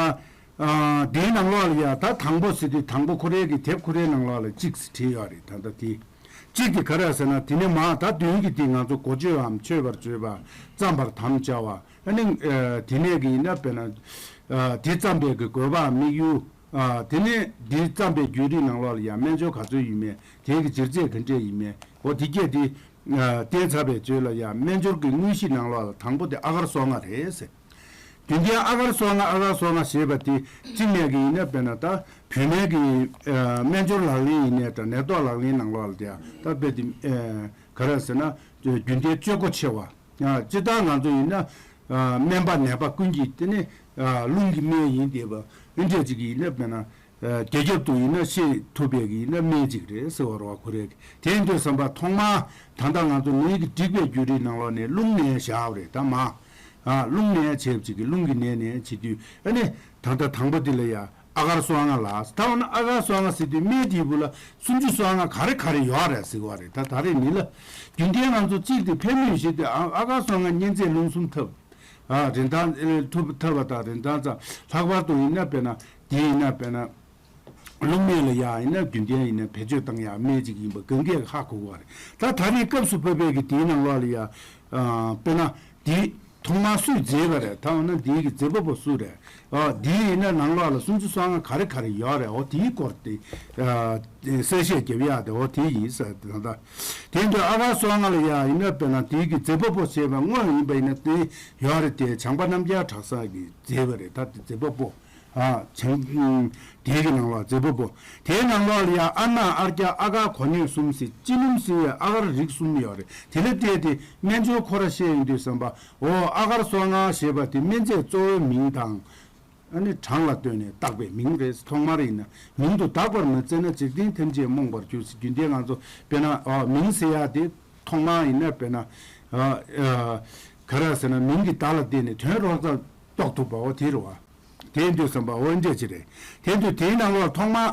དེའི་ནང་ལོགས་ལ་ཡང་ད་དང་པོ་ཟེར་དུས་དང་པོ་ཁོ་རའི་གི་དེབ་ཁོ་རའི་ནང་ལོགས་ལ་གཅིག་བྲིས་ཡོད་རེད། ད་ལྟ་དེ། གཅིག་དེ་ག་རེ་ཟེར་ན་དེ་ནས་མ་ད་དོན་གྱི་དེ་ང་ཚོ་གོ་ཆོད་འམ་མཆོད་པར་བརྗོད་པ་བརྩམ་པར་དམ་བཅའ་བ་ཨ་ནི་དེ་ནས་གི་ཡིན་ན་དཔེར་ན་དེ་བརྩམ་པའི་གི་དགོས་པའམ་དམིགས་ཡུལ་དེ་ནས་དེ་བརྩམ་པའི་བརྒྱུད་རིམ་ནང་ལོགས་ལ་ཡང་སྨན་སྦྱོར་ག་ཚོད་ཡིན་མིན་དེ་གི་སྦྱོར་ཚད་ག་འདྲས་ཡིན་མིན་འོ་དེ་སྐད་དེ་བསྟན་ཚར་བའི་རྗེས་ལ་ཡང་སྨན་སྦྱོར་གྱི་དངོས་གཞི་ནང་ལོགས་ལ་དང་པོ་དེ་ཨ་གར་སོ་ལྔ་རེད་ཟེར། རྒྱུན་ལྡན་ཨ་གར་སོ་ལྔ་ཨ་གར་སོ་ལྔ་ཞེས་པ་དེ་གཅིག་ནས་ཀྱི་ཡིན་ན་དཔེར་ན་ད་བོད་སྨན་གྱི་སྨན་སྦྱོར་ལག་ལེན་ཡིན་ནའི་འདྲ་ནད་ཐོག་ལག་ལེན་ནང་ལོགས་ལ་དེ་ད་དཔེ་དེ་ག་རེ་ཟེར་ན་རྒྱུན་ལྡན་སྤྱོད་གོ་ཆེ་བ་སྤྱིར་བཏང་ང་ཚོ་ཡིན་ན་སྨན་པ་ནད་པ་ཀུན་གྱིས་དེ་ནི་རླུང་གི་སྨན་ཡིན་བསྡད་པ་འདི་འདྲས་ཅིག་གི་ཡིན་ན་དཔེར་ན། རྒྱ་ཁྱབ་ཏུ་ཡིན་ན་ཤེས་ཐུབ་པའི་གི་ཡིན་ན་སྨན་ཅིག་རེད་ཟེར་བ་རེད་བ་ཁོ་རེ་གི། དེ་ཡིན་དུས་བསམ་པ་ཐོག་མར་ད་ལྟ་ང་ཚོ་ནད་ཀྱི་སྒྲིག་པའི་བརྒྱུད་རིམ་ནང་ལོགས་ནས་རླུང་ནད་བཞག་པ་རེད་ད་མ། རླུང་ནད་བྱས་པ་ཅིག་གི་རླུང་གི་ནད་ནད་བྱེད་དུས་ཨ་ནི་ད་ལྟ་དང་པོ་འདི་ལ་ཡ་ཨ་གར་སོ་ལྔ་ལ་ད་འོ་ན་ཨ་གར་སོ་ལྔ་ཟེར་དུས་སྨན་འདིའི་བུ་ལ་སུམ་ཅུ་སོ་ལྔ་ག་རེ་ག་རེ་ཡོད་རེད་ཟེར་བ་རེད་ད་ད་རེས་མི་ལ། རྒྱུན་ལྡན་ང་ཚོ་གཅིག་དེ་ཕན་ནུས་ཞིག་དེ་ཨ་གར་སོ་ལྔ་གཉན་ཚད་རླུང་འཚུབ་ཐབས། རིན་ཐང་ཐུབ་ཐབས་པ་དང་རིན་ཐང་ཙམ་ལྷག་པར་དུ་ཡིན་ན་དཔེར་ན་དེ་ཡིན་ན་དཔེར་ན་རླུང་ནད་ལ་ཡ་ཡིན་ན་རྒྱུན་ལྡན་ཡིན་ན་བེད་སྤྱོད་བཏང་ཡ་སྨན་ཅིག་ཡིན་པ་གང་གས་ཧ་གོ་གི་བ་རེད། ད་ད་རེས་སྐབས་སུ་བབས་པའི་གི་དེའི་ནང་ལོགས་ལ་ཡ་དཔེར་ན་དེ་ཐོག་མར་སུས་མཛད་པ་རེད། ད་འོ་ན་དེའི་གི་མཛད་པ་པོ་སུ་རེད། ཨ་དེ་ཡིན་ན་ནང་ལོགས་ལ་སུམ་ཅུ་སོ་ལྔ་ག་རེ་ག་རེ་ཡོད་རེད། འོ་དེའི་སྐོར་དེ་གསལ་བཤད་རྒྱབ་ཡ་དེ་འོ་དེ་ཡིན་ས་ད་ལྟ། དེ་འདྲ་ཨ་གར་སོ་ལྔ་ལ་ཡ་ཡིན་ན་དཔེར་ན་དེའི་གི་མཛད་པ་པོ་ཞེས་པ་དངོས་ཡིན་པ་ཡིན་ན་དེ་ཡོད་རེད་དེ་བྱམས་པ་རྣམ་རྒྱལ་གྲགས་བཟང་གིས་མཛད་པ་རེད། ད་དེ་མཛད་པ་པོ་ཨ་བྱམས་དེའི་གི་ནང་ལོགས་མཛད་པ་པོ་དེའི་ནང་ལོགས་ལ་ཡ་ཨ་ནཱ་ཨརྒྱ་ཨ་གར་གོ་སྙོད་གསུམ་ཟེར་སྤྱི་ལུང་ཟེར་བའི་ཨ་གར་རིགས་གསུམ་ཡོད་རེད། དེ་ལ་བལྟས་ཏེ་སྨན་སྦྱོར་ཁོ་ར་བཤད་ཡོང་དུས་བསམ་པ་འོ་ཨ་གར་སོ་ལྔ་ཞེས་པ་དེ་སྨན་རྫས་གཙོ་བོའི་མིང་དང་། ཨ་ནི་གྲངས་ལ་ལྟོས་ནས་བཏགས་པའི་མིང་རེད། ཐོག་མར་ཡིན་ན་མིང་དུ་བཏགས་པར་མ་བརྩིས་ན་འཇིག་རྟེན་ཐམས་ཅད་རྨོངས་པར་འགྱུར་ཟེར། རྒྱུན་ལྡན་ང་ཚོ་དཔེར་ན་ཨ་མིང་ཟེར་ཡ་དེ་ཐོག་མར་ཡིན་ན་དཔེར་ན་ཨ་ཨ་ག་རེ་ཟེར་ན་མིང་གི་བརྡ་ལ་བརྟེན་ནས་དོན་རོབ་ཙམ་རྟོགས་ཐུབ་པའོ་དེ་རེད་བ། དེ་ཡིན་དུས་ཙམ་པ་འོ་འདྲ་ཅིག་རེད། དེ་ཡིན་དུས་དེའི་ནང་ལོགས་ཐོག་མར་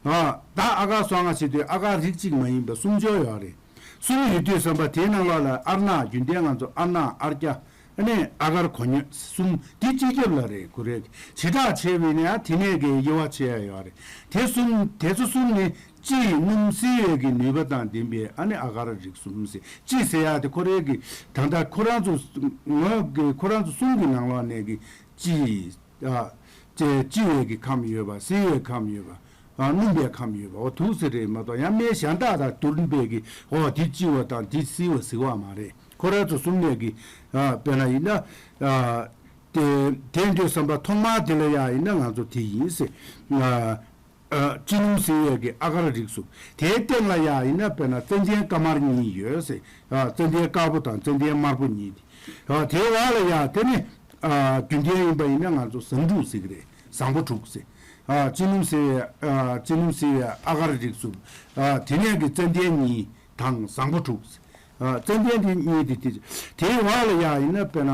ཨ་ད་ཨ་གར་གསོག་སྔ་ཕྱི་དུས་ཨ་གར་རིགས་གཅིག་མ་ཡིན་པ་གསུམ་སྦྱོར་ཡོད་རེད། གསུམ་ཡོད་དུས་ཙམ་པ་དེའི་ནང་ལོགས་ལ་ཨར་ནག་རྒྱུན་ལྡན་ང་ཚོ་ཨར་ནག་ཨར་སྐྱ་ཨ་ནི་ཨ་གར་གོ་ཉོད་གསུམ་འདི་སྤྱི་ཁྱབ་ལ་རེད་གོ་རེད། བྱེ་བྲག་ཕྱེ་བས་ནི་ཨ་དེ་ནས་ཀྱི་དབྱེ་བ་ཕྱེ་ཡ་ཡོད་རེད། དེ་གསུམ་དེ་ཚོ་གསུམ་ནི་ལྕི་ཡི་སྣུམ་བསིལ་བའི་གི་ནུས་པ་དང་ལྡན་པའི་ཨ་ནི་ཨ་གར་རིགས་གསུམ་ཟེར། ལྕི་ཟེར་ཡ་དེ་ཁོ་རའི་གི་ད་ལྟ་ཁོ་རང་ཚོ་ངོས་ཀྱི་ཁོ་རང་ཚོ་གསུམ་གི་ནང་ལོགས་ནས་གི་ལྕི་ཡི་ཨ་ལྕི་ལྕི་བའི་གི་ཁམས་ཡོད་པ། བསིལ་བའི་ཁམས་ཡོད་པ། ཨ་སྣུམ་པའི་ཁམས་ཡོད་པ། འོ་དུག་ཟེར་རེད་མ་གཏོགས་ཡང་སྨན་གཞན་དག་དང་བསྡུར་བའི་གི་འོ་དེ་ལྕི་བ་དང་དེ་བསིལ་བ་ཟེར་བ་མ་རེད། ཁོ་རང་ཚོ་གསུམ་ནས་གི་ཨ་དཔེར་ན་ཡིན་ན་ཨ་དེ་དེ་འདོད་བསམ་པ་ཐོག་མ་དེ་ལ་ཡ་ཡིན་ན་ང་ཚོ་དེ་ཡིན་ཟེར། ཨ་ཨ་ལྕི་སྣུམ་བསིལ་བའི་གི་ཨ་གར་རིགས་གསུམ། དེའི་སྟེང་ལ་ཡ་ཡིན་ན་དཔེར་ན་ཙན་དན་དཀར་དམར་གཉིས་ཡོད་ཟེར། ཨ་ཙན་དན་དཀར་པོ་དང་ཙན་དན་དམར་པོ་གཉིས་དེ། ཨ་དེའི་འོག་ལ་ཡ་དེ་ནི་ཨ་རྒྱུན་ལྡན་ཡིན་པ་ཡིན་ན་ང་ཚོ་བཟང་དྲུག་ཟེར་གི་རེད། བཟང་པོ་དྲུག་ཟེར། ཨ་ལྕི་སྣུམ་བསིལ་བའི་ཨ་ལྕི་སྣུམ་བསིལ་བའི་ཨ་གར་རིགས་གསུམ། ཨ་དེ་ནས་གི་ཙན་དན་གཉིས་དང་བཟང་པོ་དྲུག་ཟེར། ཨ་ཙན་དན་དེ་གཉིས་དེ་དེ་དེའི་འོག་ལ་ཡ་ཡིན་ན་དཔེར་ན་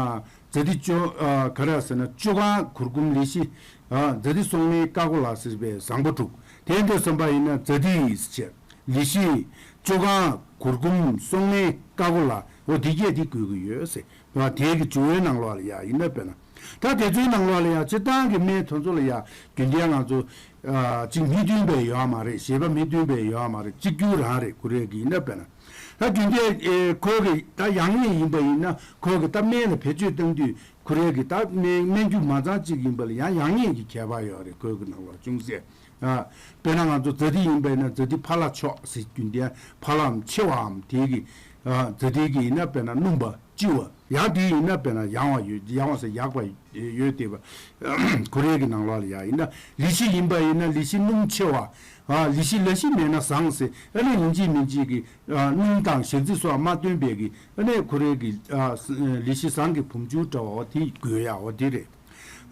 ཛ་ཏི་ཅོ་ཨ་ག་རེ་ཟེར་ན་ཅོ་གང་གུར་གུམ་ལི་ཤི། ཨ་ཛ་ཏི་སོག་མའི་ཀ་ཀོ་ལ་ཟེར་བའི་བཟང་པོ་དྲུག། དེ་འདྲ་བསམ་པ་ཡིན་ན་ཛ་ཏི་ཡིས་བྱས། ལི་ཤི། ཅོ་གང་། གུར་གུམ། སོག་མའི་ཀ་ཀོ་ལ། འོ་དེ་གྱད་དེ་དགོས་ཀྱི་ཡོད་ཟེར། ཨ་དེ་གི་བྱུང་བའི་ནང་ལོགས་ལ་ཡ་ཡིན་ན་དཔེར་ན། ད་དེ་ཚོའི་ནང་ལོགས་ལ་ཡ་སྤྱིར་བཏང་གི་སྨན་དེ་ཚོ་ལ་ཡ་རྒྱུན་ལྡན་ང་ཚོ་ཨ་གཅིག་མི་མཐུན་པའི་ཡོད་མ་རེད། བཞེད་པ་མི་མཐུན་པའི་ཡོད་མ་རེད། གཅིག་གྱུར་རང་རེད། ཁོ་རེ་གི་ཡིན་ན་དཔེར་ན། ད་རྒྱུན་ལྡན་ཨེ་ཁོ་གི་ད་ཡག་ཉེས་ཡིན་པ་ཡིན་ན་ཁོ་གི་ད་སྨན་ལ་བེད་སྤྱོད་གཏང་དུས་ཁོ་རེ་གི་ད་སྨན་སྨན་རྒྱུ་མ་ཚང་གཅིག་ཡིན་པ་ལ་ཡང་ཡག་ཉེས་ཀྱི་ཁྱད་པར་ཡོད་རེད། ཁོ་གི་ནང་ལོགས་ཅུང་ཟད། ཨ་དཔེར་ན་ང་ཚོ་ཛ་ཏི་ཡིན་པ་ཡིན་ན་ཛ་ཏི་ཕ་ལ་མཆོག་ཟེར། རྒྱུན་ལྡན་ཕ་ལའམ་ཆེ་བའམ་དེ་གི་ཨ་ཛ་ཏི་གི་ཡིན་ན་དཔེར་ན་སྣུམ་པ་ལྕི་བ། ཡང་དེ་ཡིན་ན་དཔེར་ན་ཡང་བ་ཡོད། ཡང་བ་ཟེར་ཡག་པ་ཡོད་དེ་བ། ཁོ་རེ་གི་ནང་ལོགས་ལ་ཡ་ཡིན་ན་ལི་ཤི་ཡིན་པ་ཡིན་ན་ལི་ཤི་སྣུམ་ཆེ་བ། ཨ་ལི་ཤི་ལ་ཤི་མེད་ན་བཟང་ཟེར། ཨ་ནི་ཡིན་གཅིག་མིན་གཅིག་གི་ཨ་སྣུམ་དང་ཞལ་རྩི་སོགས་མ་བཏོན་པའི་གི་ཨ་ནི་ཁོ་རེ་གི་ཨ་ལི་ཤི་བཟང་གི་བུམ་ཆུ་འདྲ་བ་འོ་དེ་དགོས་ཡ་འོ་དེ་རེད།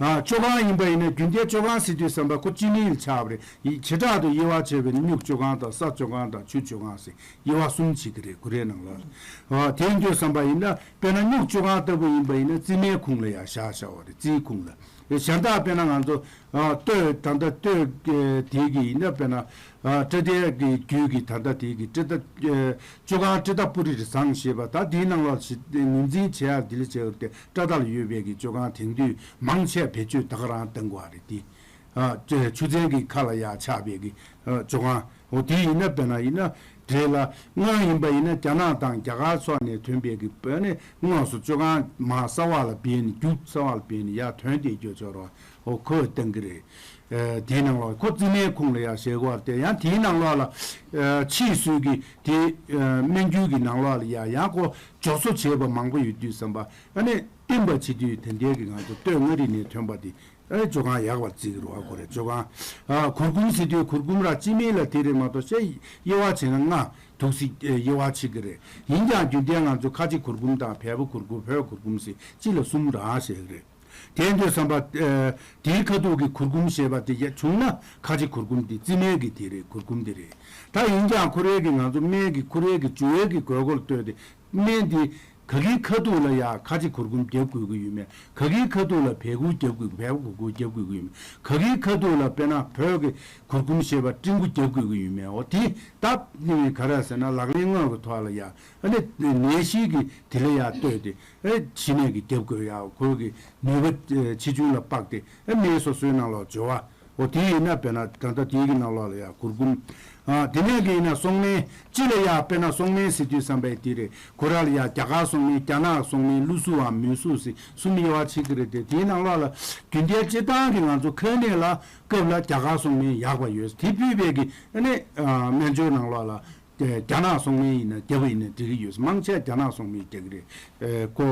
ཨ་ཅོ་གང་ཡིན་པ་ཡིན་ན་རྒྱུན་ལྡན་ཅོ་གང་ཟེར་དུས་ཙམ་པ་ཁོ་སྤྱི་མིང་ལ་ཆགས་པ་རེད། བྱེ་བྲག་ཏུ་དབྱེ་བ་ཕྱེ་བས་ན་སྨྱུག་ཅོ་གང་དང་ས་ཅོ་གང་དང་ཆུ་ཅོ་གང་ཟེར་དབྱེ་བ་གསུམ་ཕྱེ་གི་རེད། ཁོ་རེ་ནང་ལོགས་ལ། ཨ་དེ་ཡིན་དུས་ཙམ་པ་ཡིན་ན་དཔེར་ན་སྨྱུག་ཅོ་གང་ལྟ་བུ་ཡིན་པ་ཡིན་ན་རྩི་སྨན་ཁུང་ལ་ཡང་བཞག་བཞག་པ་རེད། རྩིའི་ཁུང་ལ། གཞན་དག་དཔེར་ན་ང་ཚོ་ཨ་སྟོད་ད་ལྟ་སྟོད་དེ་གི་ཡིན་ན་དཔེར་ན་ཨ་སྐྲ་དལ་གི་རྒྱུད་ཀྱི་ད་ལྟ་དེ་གི་ཀྲི་ཏ་ཨ་ཅོ་གང་ཀྲི་ཏ་པུ་རི་རི་བཟང་ཞེས་པ་ད་དེའི་ནང་ལོགས་ངོས་འཛིན་བྱེད་ཡག་དེ་ལ་བྱེད་པ་དེ་སྐྲ་དལ་ཡོད་པའི་གི་ཅོ་གང་དེང་དུས་མང་ཆེ་བེད་སྤྱོད་ད་ག་རང་གཏང་དགོས་པ་རེད་དེ། ཨ་ཅེ་ཆུ་ཚན་གྱི་ཁ་ལ་ཡ་ཆགས་པའི་གི་ཨ་ཅོ་གང་འོ་དེ་ཡིན་ན་དཔེར་ན་ཡིན་ན་འདྲེ་ལ་སྔོན་ཡིན་པ་ཡིན་ན་རྒྱ་ནག་དང་རྒྱ་གར་སོགས་ནས་ཐོན་པའི་གི་བོད་ནས་དངོས་སུ་ཅོ་གང་མ་གསར་བ་ལ་འབད་ནས་རྒྱུ་གསར་བ་ལ་འབད་ནས་ཡར་ཐོན་ཏེ་སྐྱོ་ཆོག་རོགས་འོ་ཁོས་བཏང་གི་རེད། ཨ་དེའི་ནང་ལོགས་ཁོ་རྩི་སྨན་ཁུང་ལ་ཡ་བཞེས་དགོས་པ་རེད། ཡང་དེའི་ནང་ལོགས་ལ་ཨ་ཕྱིས་སུ་གི་དེ་ཨ་སྨན་རྒྱུད་ཀྱི་ནང་ལོགས་ལ་ཡ་ཡང་ཁོ་འགྱོགས་སོ་བྱས་པ་མང་པོ་ཡོད་དུས་ཙམ་པ་ཨ་ནི་བསྟེན་པ་བྱེད་དུས་དེ་འདྲའི་གི་ང་ཚོ་སྟོད་མངའ་རིས་ནས་ཐོན་པ་དེ། ཨེ་ཅོ་གང་ཡག་པར་བརྩི་གི་རེད་བ། ཁོ་རེ་ཅོ་གང་ཨ་གུར་གུམ་ཟེར་དུས་གུར་གུམ་ར་སྤྱི་མིང་ལ་དེ་རེད་མ་གཏོགས་ཤེས་དབྱེ་བ་བྱས་ན་ལྔ་དུག་སེ་དབྱེ་བ་ཕྱེ་གི་རེད། ཡིན་ཀྱང་རྒྱུན་ལྡན་ང་ཚོ་ཁ་ཆེ་གུར་གུམ་དང་བལ་པོ་གུར་གུམ་བོད་གུར་གུམ་ཟེར་སྤྱི་ལ་གསུམ་རང་བཤད་གི་རེད། དེ་འདོད་བསམ་པ་ཨེ་དེའི་ཁ་ཐུག་གི་གུར་གུམ་ཞེས་པ་དེ་ཡ་བྱུང་ན་ཁ་ཆེ་གུར་གུམ་དེ་རྩི་སྨན་གི་དེ་རེད། གུར་གུམ་དེ་རེད། ད་ཡིན་ཀྱང་ཁོ་རེ་གི་ང་ཚོ་སྨན་གི་ཁོ་རེ་གི་བྱུང་བའི་གི་དགོས་མཁོ་ལ་ལྟོས་ཏེ། སྨན་འདི་ག་གིའི་ཁ་ཐུག་ལ་ཡ་ཁ་ཆེ་གུར་གུམ་རྒྱབ་དགོས་ཀྱི་ཡོད་མེད། ག་གིའི་ཁ་ཐུག་ལ་བལ་གུར་རྒྱབ་དགོས། བལ་པོ་གུར་གུམ་རྒྱབ་དགོས་ཀྱི་ཡོད་མེད། ག་གིའི་ཁ་ཐུག་ལ་དཔེར་ན་བོད་ཀྱི་གུར་གུམ་ཞེས་པ་སྤྲིན་གུར་རྒྱབ་དགོས་ཀྱི་ཡོད་མེད། འོ་དེ་ད་ནི་ག་རེ་ཟེར་ན་ལག་ལེན་དངོས་ཀྱི་ཐོག་ལ་ཡ་ཨ་ནི་ནད་གཞི་གི་དེ་ལ་ཡ་ལྟོས་ཏེ་ཨེ་ཕྱི་ནད་ཀྱི་རྒྱབ་དགོས་ཡ་ཁོ་གི་ནུས་པ་ཆེ་ཆུང་ལ་དཔག་སྟེ་ཨེ་སྨན་སོ་སོའི་ནང་ལ་སྦྱོར་བ། འོ་དེ་ཡིན་ན་དཔེར་ན་ད་ལྟ་དེའི་གི་ནང་ལོགས་ལ་ཡ་གུར་གུམ། ཨ་དེ་ནས་གི་ཡིན་ན་སོག་སྨན་སྤྱི་ལ་ཡ་དཔེར་ན་སོག་སྨན་ཟེར་དུས་བསམ་པའི་དེ་རེད། ཁོ་ར་ལ་ཡ་རྒྱ་གར་སོག་སྨན་རྒྱ་ནག་སོག་སྨན་ལུ་སུ་བའམ་མུ་སུ་ཟེར་གསུམ་དབྱེ་བ་ཕྱེ་གི་རེད་དེ། དེའི་ནང་ལོགས་ལ་རྒྱུན་ལྡན་སྤྱིར་བཏང་གི་ང་ཚོ་ཁ་ནས་ལ་སྐབས་ལ་རྒྱ་གར་སོག་སྨན་ཡག་པ་ཡོད་དེ་ཕུད་པའི་གི་ཨ་ནི་ཨ་སྨན་སྦྱོར་ནང་ལོགས་ལ། དེ་རྒྱ་ནག་སོག་སྨན་ཡིན་ན་རྒྱབ་པ་ཡིན་ན་འགྲིག་གི་ཡོད། མང་ཆེ་རྒྱ་ནག་སོག་སྨན་རྒྱག་གི་རེད། ཨེ་ཁོ་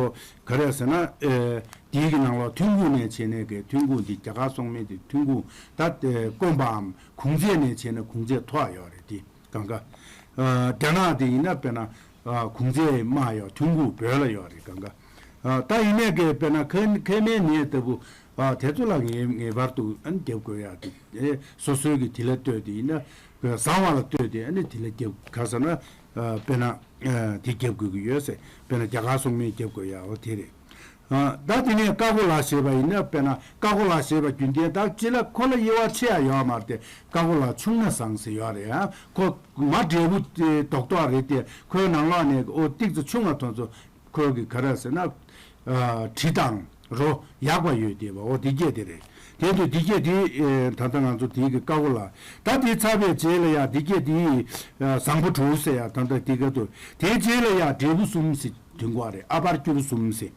ག་རེ་ཟེར་ན་ཨེ་དེའི་གི་ནང་ལོགས་ཐོན་ཁུངས་ནས་བྱས་ནས་གི་ཐོན་ཁུངས་འདི་རྒྱ་གར་སོག་སྨན་དེ་ཐོན་ཁུངས་ད་ཨེ་དཀོན་པའམ་གོང་ཚད་ནས་བྱས་ན་གོང་ཚད་མཐོ་བ་ཡོད་རེད། དེ་གང་ག་ཨ་རྒྱ་ནག་དེ་ཡིན་ན་དཔེར་ན་ཨ་གོང་ཚད་དམའ་ཡོད། ཐོན་ཁུངས་བོད་ལ་ཡོད་རེད། གང་ག་ཨ་ད་ཡིན་ནས་གི་དཔེར་ན་མཁལ་མཁལ་མའི་ནད་ལྟ་བུ། ཨ་དེ་ཚོ་ལ་ངེས་ངེས་པར་དུ་ཨ་ནི་རྒྱབ་དགོས་ཡ་དེ། ཨེ་སོ་སོའི་གི་དེ་ལ་ལྟོས་ཏེ་ཡིན་ན་བཟང་བ་ལ་ལྟོས་ཏེ་ཨ་ནི་དེ་ལ་རྒྱབ་ག་ཟེར་ན། ཨ་དཔེར་ན་ཨ་དེ་རྒྱབ་དགོས་ཀྱི་ཡོད་ཟེར། དཔེར་ན་རྒྱ་གར་སྲུང་མས་རྒྱབ་དགོས་ཡ་འོ་དེ་རེད། ཨ་ད་དེ་ནས་ཀ་ཀོ་ལ་ཞེས་པ་ཡིན་ན། དཔེར་ན་ཀ་ཀོ་ལ་ཞེས་པ་རྒྱུན་ལྡན་ད་སྤྱི་ལ་ཁོ་ལ་དབྱེ་བ་ཕྱེ་ཡ་ཡོད་མ་རེད་དེ། ཀ་ཀོ་ལ་ཆུང་ན་བཟང་ཟེར་ཡོད་རེད། ཨ་ཁོ་མ་འབྲས་བུ་རྡོག་རྡོག་རེད་དེ། ཁོའི་ནང་ལོགས་ནས་ཨོ་ཏིག་ཙམ་ཆུང་བ་དེ་ཚོ་ཁོའི་གི་ག་རེ་ཟེར་ན། ཨ་དྲི་དང་རོ་ཡག་པ་ཡོད་དེ་བ་འོ་དེ་སྐད་དེ་རེད། དེ་དུས་དེ་སྐད་དེ་ཨེ་ད་ལྟ་ང་ཚོ་དེའི་གི་ཀ་ཀོ་ལ། ད་དེ་ཚར་བའི་རྗེས་ལ་ཡ་དེ་སྐད་དེ་ཨ་བཟང་པོ་དྲུག་ཟེར་ཡ་ད་ལྟ་དེ་ག་དུ་དེའི་རྗེས་ལ་ཡ་འབྲས་བུ་གསུམ་ཟེར་དོན་གོ་རེད། ཨ་པར་སྐྱུར་གསུམ་ཟེར།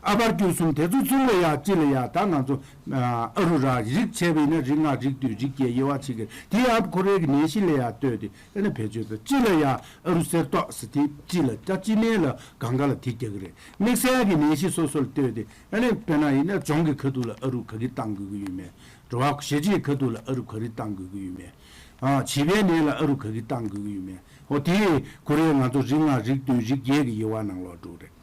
ཨ་པར་སྐྱུར་གསུམ་དེ་ཚོ་ཚུར་ལ་ཡ་སྤྱི་ལ་ཡ་ད་ང་ཚོ་ཨ་རུ་ར་རིགས་བྱས་པ་ཡིན་ན་རིགས་ལྔ་རིགས་བདུན་རིགས་བརྒྱད་དབྱེ་བ་ཕྱེ་གི་དེ་ཨ་ཁོ་རའི་གི་ནད་གཞི་ལ་ཡ་ལྟོས་ཏེ་ཨ་ནི་བེད་སྤྱོད་དང་སྤྱི་ལ་ཡ་ཨ་རུ་གསེར་ཏོག་ཟེར་དེ་སྤྱི་ལ་ད་སྤྱི་སྨན་ལ་གང་ག་ལ་དེ་རྒྱག་གི་རེད། དམིགས་བསལ་གྱི་ནད་གཞི་སོ་སོ་ལ་ལྟོས་ཏེ་ཨ་ནི་དཔེར་ན་ཡིན་ན་གྱོང་གི་ཁ་ཐུག་ལ་ཨ་རུ་ག་གི་བཏང་དགོས་ཀྱི་ཡོད་མེད། རེད་བ། ཞེ་ཆེའི་ཁ་ཐུག་ལ་ཨ་རུ་ག་རེ་བཏང་དགོས་ཀྱི་ཡོད་མེད། ཨ་བྱིས་པའི་ནད་ལ་ཨ་རུ་ག་གི་བཏང་དགོས་ཀྱི་ཡོད་མེད། འོ་དེ་ཁོ་རའི་ང་ཚོ་རིགས་ལྔ་རིགས་བདུན་རིགས་བརྒྱད་ཀྱི་དབྱེ་བ་ནང་ལོགས་འགྲོ་རེད།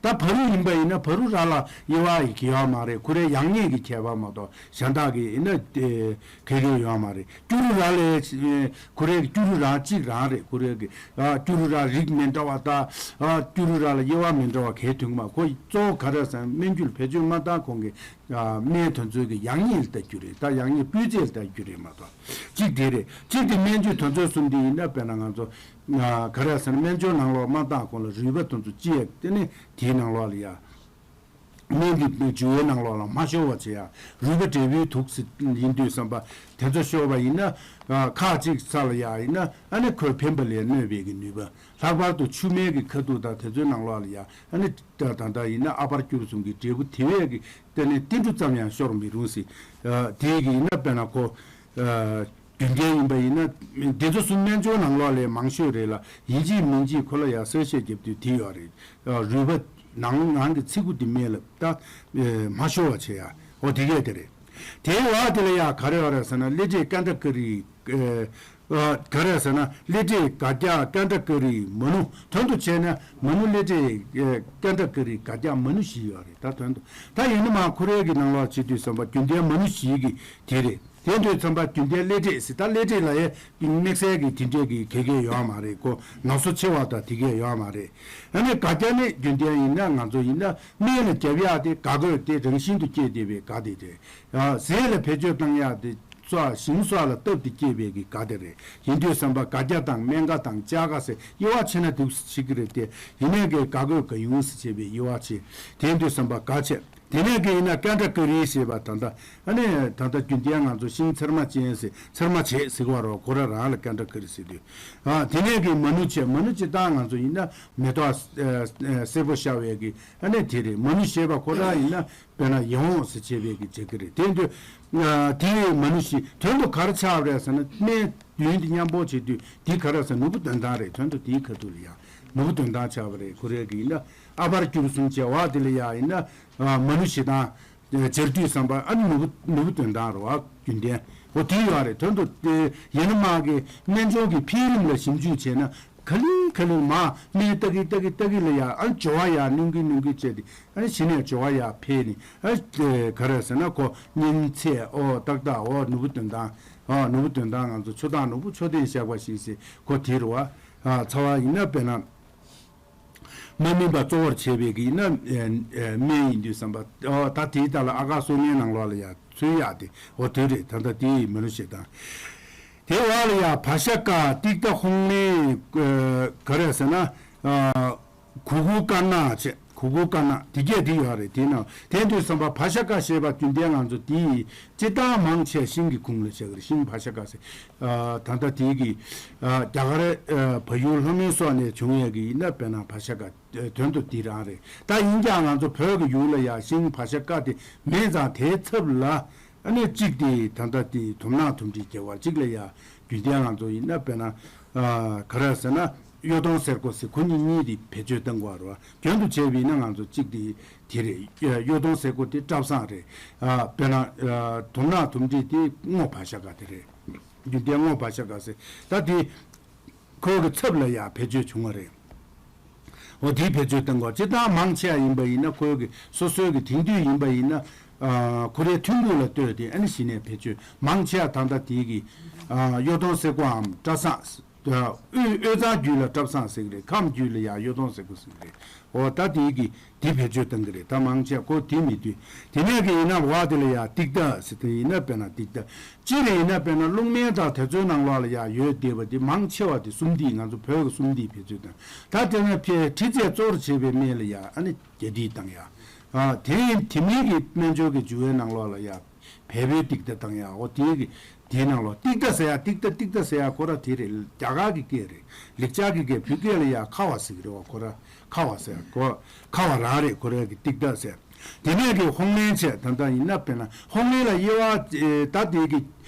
ད་བ་རུ་ཡིན་པ་ཡིན་ན་བ་རུ་ར་ལ་དབྱེ་བ་ཡི་གི་ཡོད་མ་རེད། ཁོ་རའི་ཡག་ཉེས་ཀྱི་ཁྱད་པར་མ་གཏོགས་གཞན་དག་གི་ཡིན་ན་དེ་ག་གི་ཡོད་མ་རེད། སྐྱུ་རུ་ར་ལས་ཁོ་རའི་སྐྱུ་རུ་ར་གཅིག་རང་རེད། ཁོ་རའི་གི་ཨ་སྐྱུ་རུ་ར་རིགས་མི་འདྲ་བ་དང་ཨ་སྐྱུ་རུ་ར་ལ་དབྱེ་བ་མི་འདྲ་བ་གས་དོན་མ། ཁོ་གཙོ་བོ་ག་རེ་ཟེར་ན་སྨན་རྒྱུ་ལ་བེད་སྤྱོད་མ་བཏང་གོང་གི་ཨ་སྨན་དེ་ཚོའི་གི་ཡག་ཉེས་ལ་ལྟ་རྒྱུ་རེད། ད་ཡག་ཉེས་སྤུས་ཚད་ལ་ལྟ་རྒྱུ་རེད་མ་གཏོགས། གཅིག་དེ་རེད། གཅིག་དེ་སྨན་རྒྱུ་དེ་ཚོ་གསུམ་དེ་ཡིན་ན་དཔེར་ན་ང་ཚོ་ཨ་ག་རེ་ཟེར་ན་སྨན་སྦྱོར་ནང་ལོགས་མ་བཏང་གོང་ལ་རུས་པ་དེ་ཚོ་ལྕི་ཡ་དེ་ནི་དེའི་ནང་ལོགས་ལ་ཡ། སྨན་གྱི་བྱུག་པའི་ནང་ལོགས་ལ་མ་ཤོར་བ་བྱེད་ཡ། རུས་པ་འབྲས་བུའི་དུག་ཟེར་ཡིན་དུས་ཙམ་པ་དེ་ཚོ་ཤོར་བ་ཡིན་ན་ཨ་ཁག་གཅིག་ས་ལ་ཡ་ཡིན་ན་ཨ་ནི་ཁོས་ཕན་པ་ལས་གནོད་པའི་གི་ནུས་པ། ལྷག་པར་དུ་ཆུ་སྨན་གྱི་ཁ་ཐུག་དང་དེ་ཚོའི་ནང་ལོགས་ལ་ཡ་ཨ་ནི་ད་ད་ལྟ་ཡིན་ན་ཨ་པར་སྐྱུར་གསུམ་གྱི་འབྲས་བུ་དེ་བས་ཀྱི་སྟེང་ནས་ཏིལ་འབྲུ་ཙམ་ཡང་ཤོར་མི་རུང་ཟེར། ཨ་དེ་གི་ཡིན་ན་དཔེར་ན་ཁོ་ཨ་རྒྱུན་ལྡན་ཡིན་པ་ཡིན་ན་འདི་ཚོ་གསུམ་སྨན་སྦྱོར་ནང་ལོགས་ལས་མང་ཤོས་རེད་ལ། ཡིན་གཅིག་མིན་གཅིག་ཁོ་ལ་ཡ་གསལ་བཤད་རྒྱབ་དུས་དེ་ཡོད་རེད། ཨ་རུས་པ་ནང་ནང་གི་ཚི་གུ་དེ་སྨན་ལ་ད་ཨ་མ་ཤོར་བ་བྱེད་ཡ་འོ་དེ་གས་དེ་རེད། དེའི་འོག་དེ་ལ་ཡ་ག་རེ་ཡོད་རེད་ཟེར་ན་ཀླད་འབྲས་ཀ་འདྲ་ཀ་རི། ཨ་ག་རེ་ཟེར་ན་ཀླད་འབྲས་སྒ་རྒྱ་ཀ་འདྲ་ཀ་རི་མ་ནུ། དོན་དུ་བྱས་ན་མ་ནུ་ཀླད་འབྲས་ཀ་འདྲ་ཀ་རི་སྒ་རྒྱ་མ་ནུ་བཞི་ཡོད་རེད། ད་དོན་དུ་ད་ཡིན་ན་མ་ཁོ་རའི་གི་ནང་ལོགས་བྱེད་དུས་ཙམ་པ་རྒྱུན་ལྡན་མ་ནུ་བཞི་གི་དེ་རེད། དེ་དུས་ཙམ་པ་རྒྱུན་ལྡན་ཀླད་འབྲས་ཟེར། ད་ཀླད་འབྲས་ལ་ཡ་དམིགས་བསལ་གི་དེ་འདྲས་གི་གེ་གེ་ཡོད་མ་རེད། ཁོ་ན་སོ་ཆེ་བ་དང་དེ་གས་ཡོད་མ་རེད། ཨ་ནི་སྒ་རྒྱ་ནི་རྒྱུན་ལྡན་ཡིན་ན་ང་ཚོ་ཡིན་ན་སྨན་ལ་རྒྱབ་ཡག་དེ་སྒ་གོས་དེ་རང་བཞིན་དུ་སྐྱེས་བསྡད་པའི་སྒ་དེ་རེད། ཟས་ལ་བེད་སྤྱོད་བཏང་ཡག་དེ། སོགས་ཞིང་སོགས་ལ་བཏབ་སྟེ་སྐྱེས་པའི་གི་སྒ་དེ་རེད། ཡིན་དུས་ཙམ་པ་སྒ་རྒྱ་དང་སྨན་སྒ་དང་བཅའ་སྒ་ཟེར་དབྱེ་བ་ཕྱེ་ན་འདུག་ཟེར་བྱེད་ཀྱི་རེད་དེ། ཡིན་ནའི་གི་སྒ་གོས་སྒ་ཡུང་ཟེར་བྱས་པའི་དབྱེ་བ་ཕྱེ། དེ་ཡིན་དུས་ཙམ་པ་སྒ་ཆེ། དེ་ནས་གི་ཡིན་ན་ཀ་འདྲ་ཀ་རི་ཞེས་པ་ད་ལྟ་ཨ་ནི་ད་ལྟ་རྒྱུན་ལྡན་ང་ཚོ་ཤིང་ཚེར་མ་ཅན་ཟེར་ཚེར་མ་བྱེད་ཟེར་བ་རོ་ཁོ་ར་རང་ལ་ཀ་འདྲ་ཀ་རི་ཟེར་དུས། ཨ་དེ་ནས་གི་མ་ནུ་ཆེ། མ་ནུ་ཆེ་ད་ང་ཚོ་ཡིན་ན་མེ་ཏོག་སེར་པོ་ཤར་བའི་གི་ཨ་ནི་དེ་རེད། མ་ནུ་ཞེས་པ་ཁོ་ར་ཡིན་ན། དཔེར་ན་ཡིད་འོང་ཟེར་བྱས་པའི་གི་བྱེད་ཀྱི་རེད། དེ་དུས་ཨ་དེ་མ་ནུ་ཞི་དོན་དུ་ག་རེ་ཆགས་པ་རེད་ཟེར་ན་སྨན་བདུན་དེ་མཉམ་པོ་བྱེད་དུས་འདི་ག་རེ་ཟེར་ནོར་བུ་དོན་ཐང་རེད། དོན་དུ་དེའི་ཁ་ཐུག་ལ་ཡང་ནོར་བུ་དོན་ཐང་ཆགས་པ་རེད། ཁོ་རའི་གི་ཡིན་ན་ཨ་པར་སྐྱུར་གསུམ་བྱས་པ་དེ་ལ་ཡང་ཡིན་ན་ཨ་མ་ནུ་ཞི་དང་སྦྱར་དུས་ཙམ་པ་ཨ་ནི་ནོར་བུ་ནོར་བུ་དོན་ཐང་རེད་བ། རྒྱུན་ལྡན་འོ་དེ་ཡོད་རེད། དོན་དུ་དེ་ཡན་ན་མ་གི་སྨན་སྦྱོར་གྱི་འཕེལ་རིམ་ལ་ཞིབ་འཇུག་བྱས་ན། ག་ལེ་ག་ལེ་མ་སྨན་ལྟ་གི་ལྟ་གི་ལྟ་གི་ལ་ཡ་ཨ་སྦྱོར་བ་ཡ་སྣོན་གི་སྣོན་གི་བྱས་ཏེ་ཨ་གཞི་ནས་སྦྱོར་བ་ཡ་འཕེལ་ནས་ཨ་ག་རེ་ཟེར་ན་ཁོ་གཉན་ཚད་ཨོ་ཏག་ཏག་ཨོ་ནོར་བུ་དོན་ཐང་ཨོ་ནོར་བུ་དོན་ཐང་ང་ཚོ་ཆུ་དྭངས་ནོར་བུ་མཆོད་རྟེན་བཞག་པ་ཞིག་ཟེར་ཁོ་དེ་རུ་བ་ཨ་ཚ་བ་ཡིན་ན་དཔེར་ན་མ་སྨིན་པ་གཙོ་བོར་བྱས་པའི་གི་ཡིན་ན་ཨ་ཨ་སྨན་ཡིན་དུས་ཙམ་པ་ཨོ་ད་དེའི་ཐད་ལ་ཨ་ཀ་གསོ་སྨན་ནང་ལོགས་ལ་ཡ་ཚུད་ཡག་དེ་ཨོ་དེ་རེད། ད་ལྟ་དེ་ཡི་མི་ལོ་ཞེ་དང་། དེ་བ་ལ་ཡ་བ་ཤ་ཀ་ཏིག་ཏ་ཧོང་ལེ་ག་རེ་ཟེར་ན་གུ་གུ་ཀ་ན་བྱས་གུ་གུ་ཀ་ན་དེ་གས་དེ་ཡོད་རེད། དེ་ན་དེ་དུས་ཙམ་པ་བ་ཤ་ཀ་ཞེས་པ་རྒྱུན་ལྡན་ང་ཚོ་དེ་ཡི་སྤྱི་བཏང་མང་ཆེ་ཤིང་གི་ཁུངས་ལ་བྱ་གི་རེད། ཤིང་བ་ཤ་ཀ་ཟེར། ད་ལྟ་དེ་གི་རྒྱ་གར་བལ་ཡུལ་ལྷོ་མོན་སོགས་ནས་བྱུང་ཡས་ཀྱི་ཡིན་ན་དཔེར་ན་བ་ཤ་ཀ་དོན་དུ་འདི་རང་རེད། ད་ཡིན་ཀྱང་ང་ཚོ་བོད་ཀྱི་ཡུལ་ལ་ཡ་ཤིང་བ་ཤ་ཀ་དེ་མེད་ཙང་དེའི་ཚབ་ལ་ཨ་ནི་གཅིག་དེ་ད་ལྟ་དེ་དུམ་ནག་དུམ་གྲིའི་སྐྱེ་བ་གཅིག་ལ་ཡ་རྒྱུན་ལྡན་ང་ཚོ་ཡིན་ན་དཔེར་ན་ག་རེ་ཟེར་ན་གཡོ་སྡོང་སེར་ཀོ་ཟེར་ཁོ་གཉིས་གཉིས་དེ་བེད་སྤྱོད་གཏང་དགོས་རེད་བ། རྒྱུན་དུ་བྱས་པ་ཡིན་ན་ང་ཚོ་གཅིག་དེ་དེ་རེད། གཡོ་སྡོང་སེར་ཀོ་དེ་བཀྲབ་བཟང་རེད། དཔེར་ན་དུམ་ནག་དུམ་གྲི་དེ་སྔོ་བ་ཤ་ཀ་དེ་རེད། རྒྱུན་ལྡན་སྔོ་བ་ཤ་ཀ་ཟེར་ད་དེ། ཁོའི་གི་ཚབ་ལ་ཡང་བེད་སྤྱོད་བྱུང་བ་རེད། འོ་དེའི་བེད་སྤྱོད་གཏང་དགོས། སྤྱིར་བཏང་མང་ཆེ་བ་ཡིན་པ་ཡིན་ན་ཁོའི་གི་སོ་སོའི་གི་དེང་དུས་ཡིན་པ་ཡིན་ན་ ཨ་ཁོ་རའི་ཐོན་ཁུངས་ལ་ལྟོས་ཏེ་ཨ་ནི་གཞི་ནས་བེད་སྤྱོད་མང་ཆེ་བ་ད་ལྟ་དེའི་གི་ཨ་གཡོ་ཐོང་སེར་པོའམ་སྐྲ་བཟང་། དབུས་དབུས་གཙང་རྒྱུད་ལ་སྐྲ་བཟང་ཟེར་གི་རེད། ཁམས་རྒྱུད་ལ་ཡང་གཡོ་ཐོང་སེར་པོ་ཟེར་གི་རེད། འོ་ད་དེའི་གི་དེ་བེད་སྤྱོད་གཏང་གི་རེད། ད་མང་ཆེ་ཁོ་དེ་མི་འདུས། དེ་ནས་གི་ཡིན་ན་བ་དེ་ལ་ཡང་ཏིག་ཏ་ཟེར་དེ་ཡིན་ན་དཔེར་ན་ཏིག་ཏ་སྤྱིར་ཡིན་ན་དཔེར་ན་རླུང་སྨན་དང་དེ་ཚོའི་ནང་ལོགས་ལ་ཡང་ཡོད་བསྡད་པ་དེ་མང་ཆེ་བ་དེ་གསུམ་འདི་ང་ཚོ་བོད་ཀྱི་གསུམ་འདི་བེད་སྤྱོད་གཏང་། ད་དེ་ནས་ཕྱི་མཁྲིས་ཚད་གཙོ་བོར་བྱས་པའི་སྨན་ལ་ཡང་ཨ་ནི་རྒྱ་ཏིག་གཏང་ཡ། ཨ་དེ་ཡིན་དེ་མིན་གྱི་སྨན་སྦྱོར་གྱི་འཇུ་བའི་ནང་ལོགས་ལ་ཡང་བལ་པོའི་ཏིག་ཏ་གཏང་ཡ། འོ་དེའི་གི་དེའི་ནང་ལོགས་ཏིག་ཏ་ཟེར་ཡ་ཏིག་ཏ་ཏིག་ཏ་ཟེར་ཡ་ཁོ་ར་དེ་རེད། རྒྱ་གར་གྱི་སྐད་རེད། ལེགས་སྦྱར་གྱི་སྐད་བོད་སྐད་ལ་ཡ་ཁ་བ་ཟེར་གི་རེད་བ། ཁོ་ར་ཁ་བ་ཟེར་ཁོ་ཁ་བ་རང་རེད། ཁོ་ར་གི་ཏིག་ཏ་ཟེར། དེ་ནས་གི་ཧོང་ལེན་བྱས་ད་ལྟ་ཡིན་ན་དཔེར་ན་ཧོང་ལེན་ལ་དབྱེ་བ་ད་དེ་གི་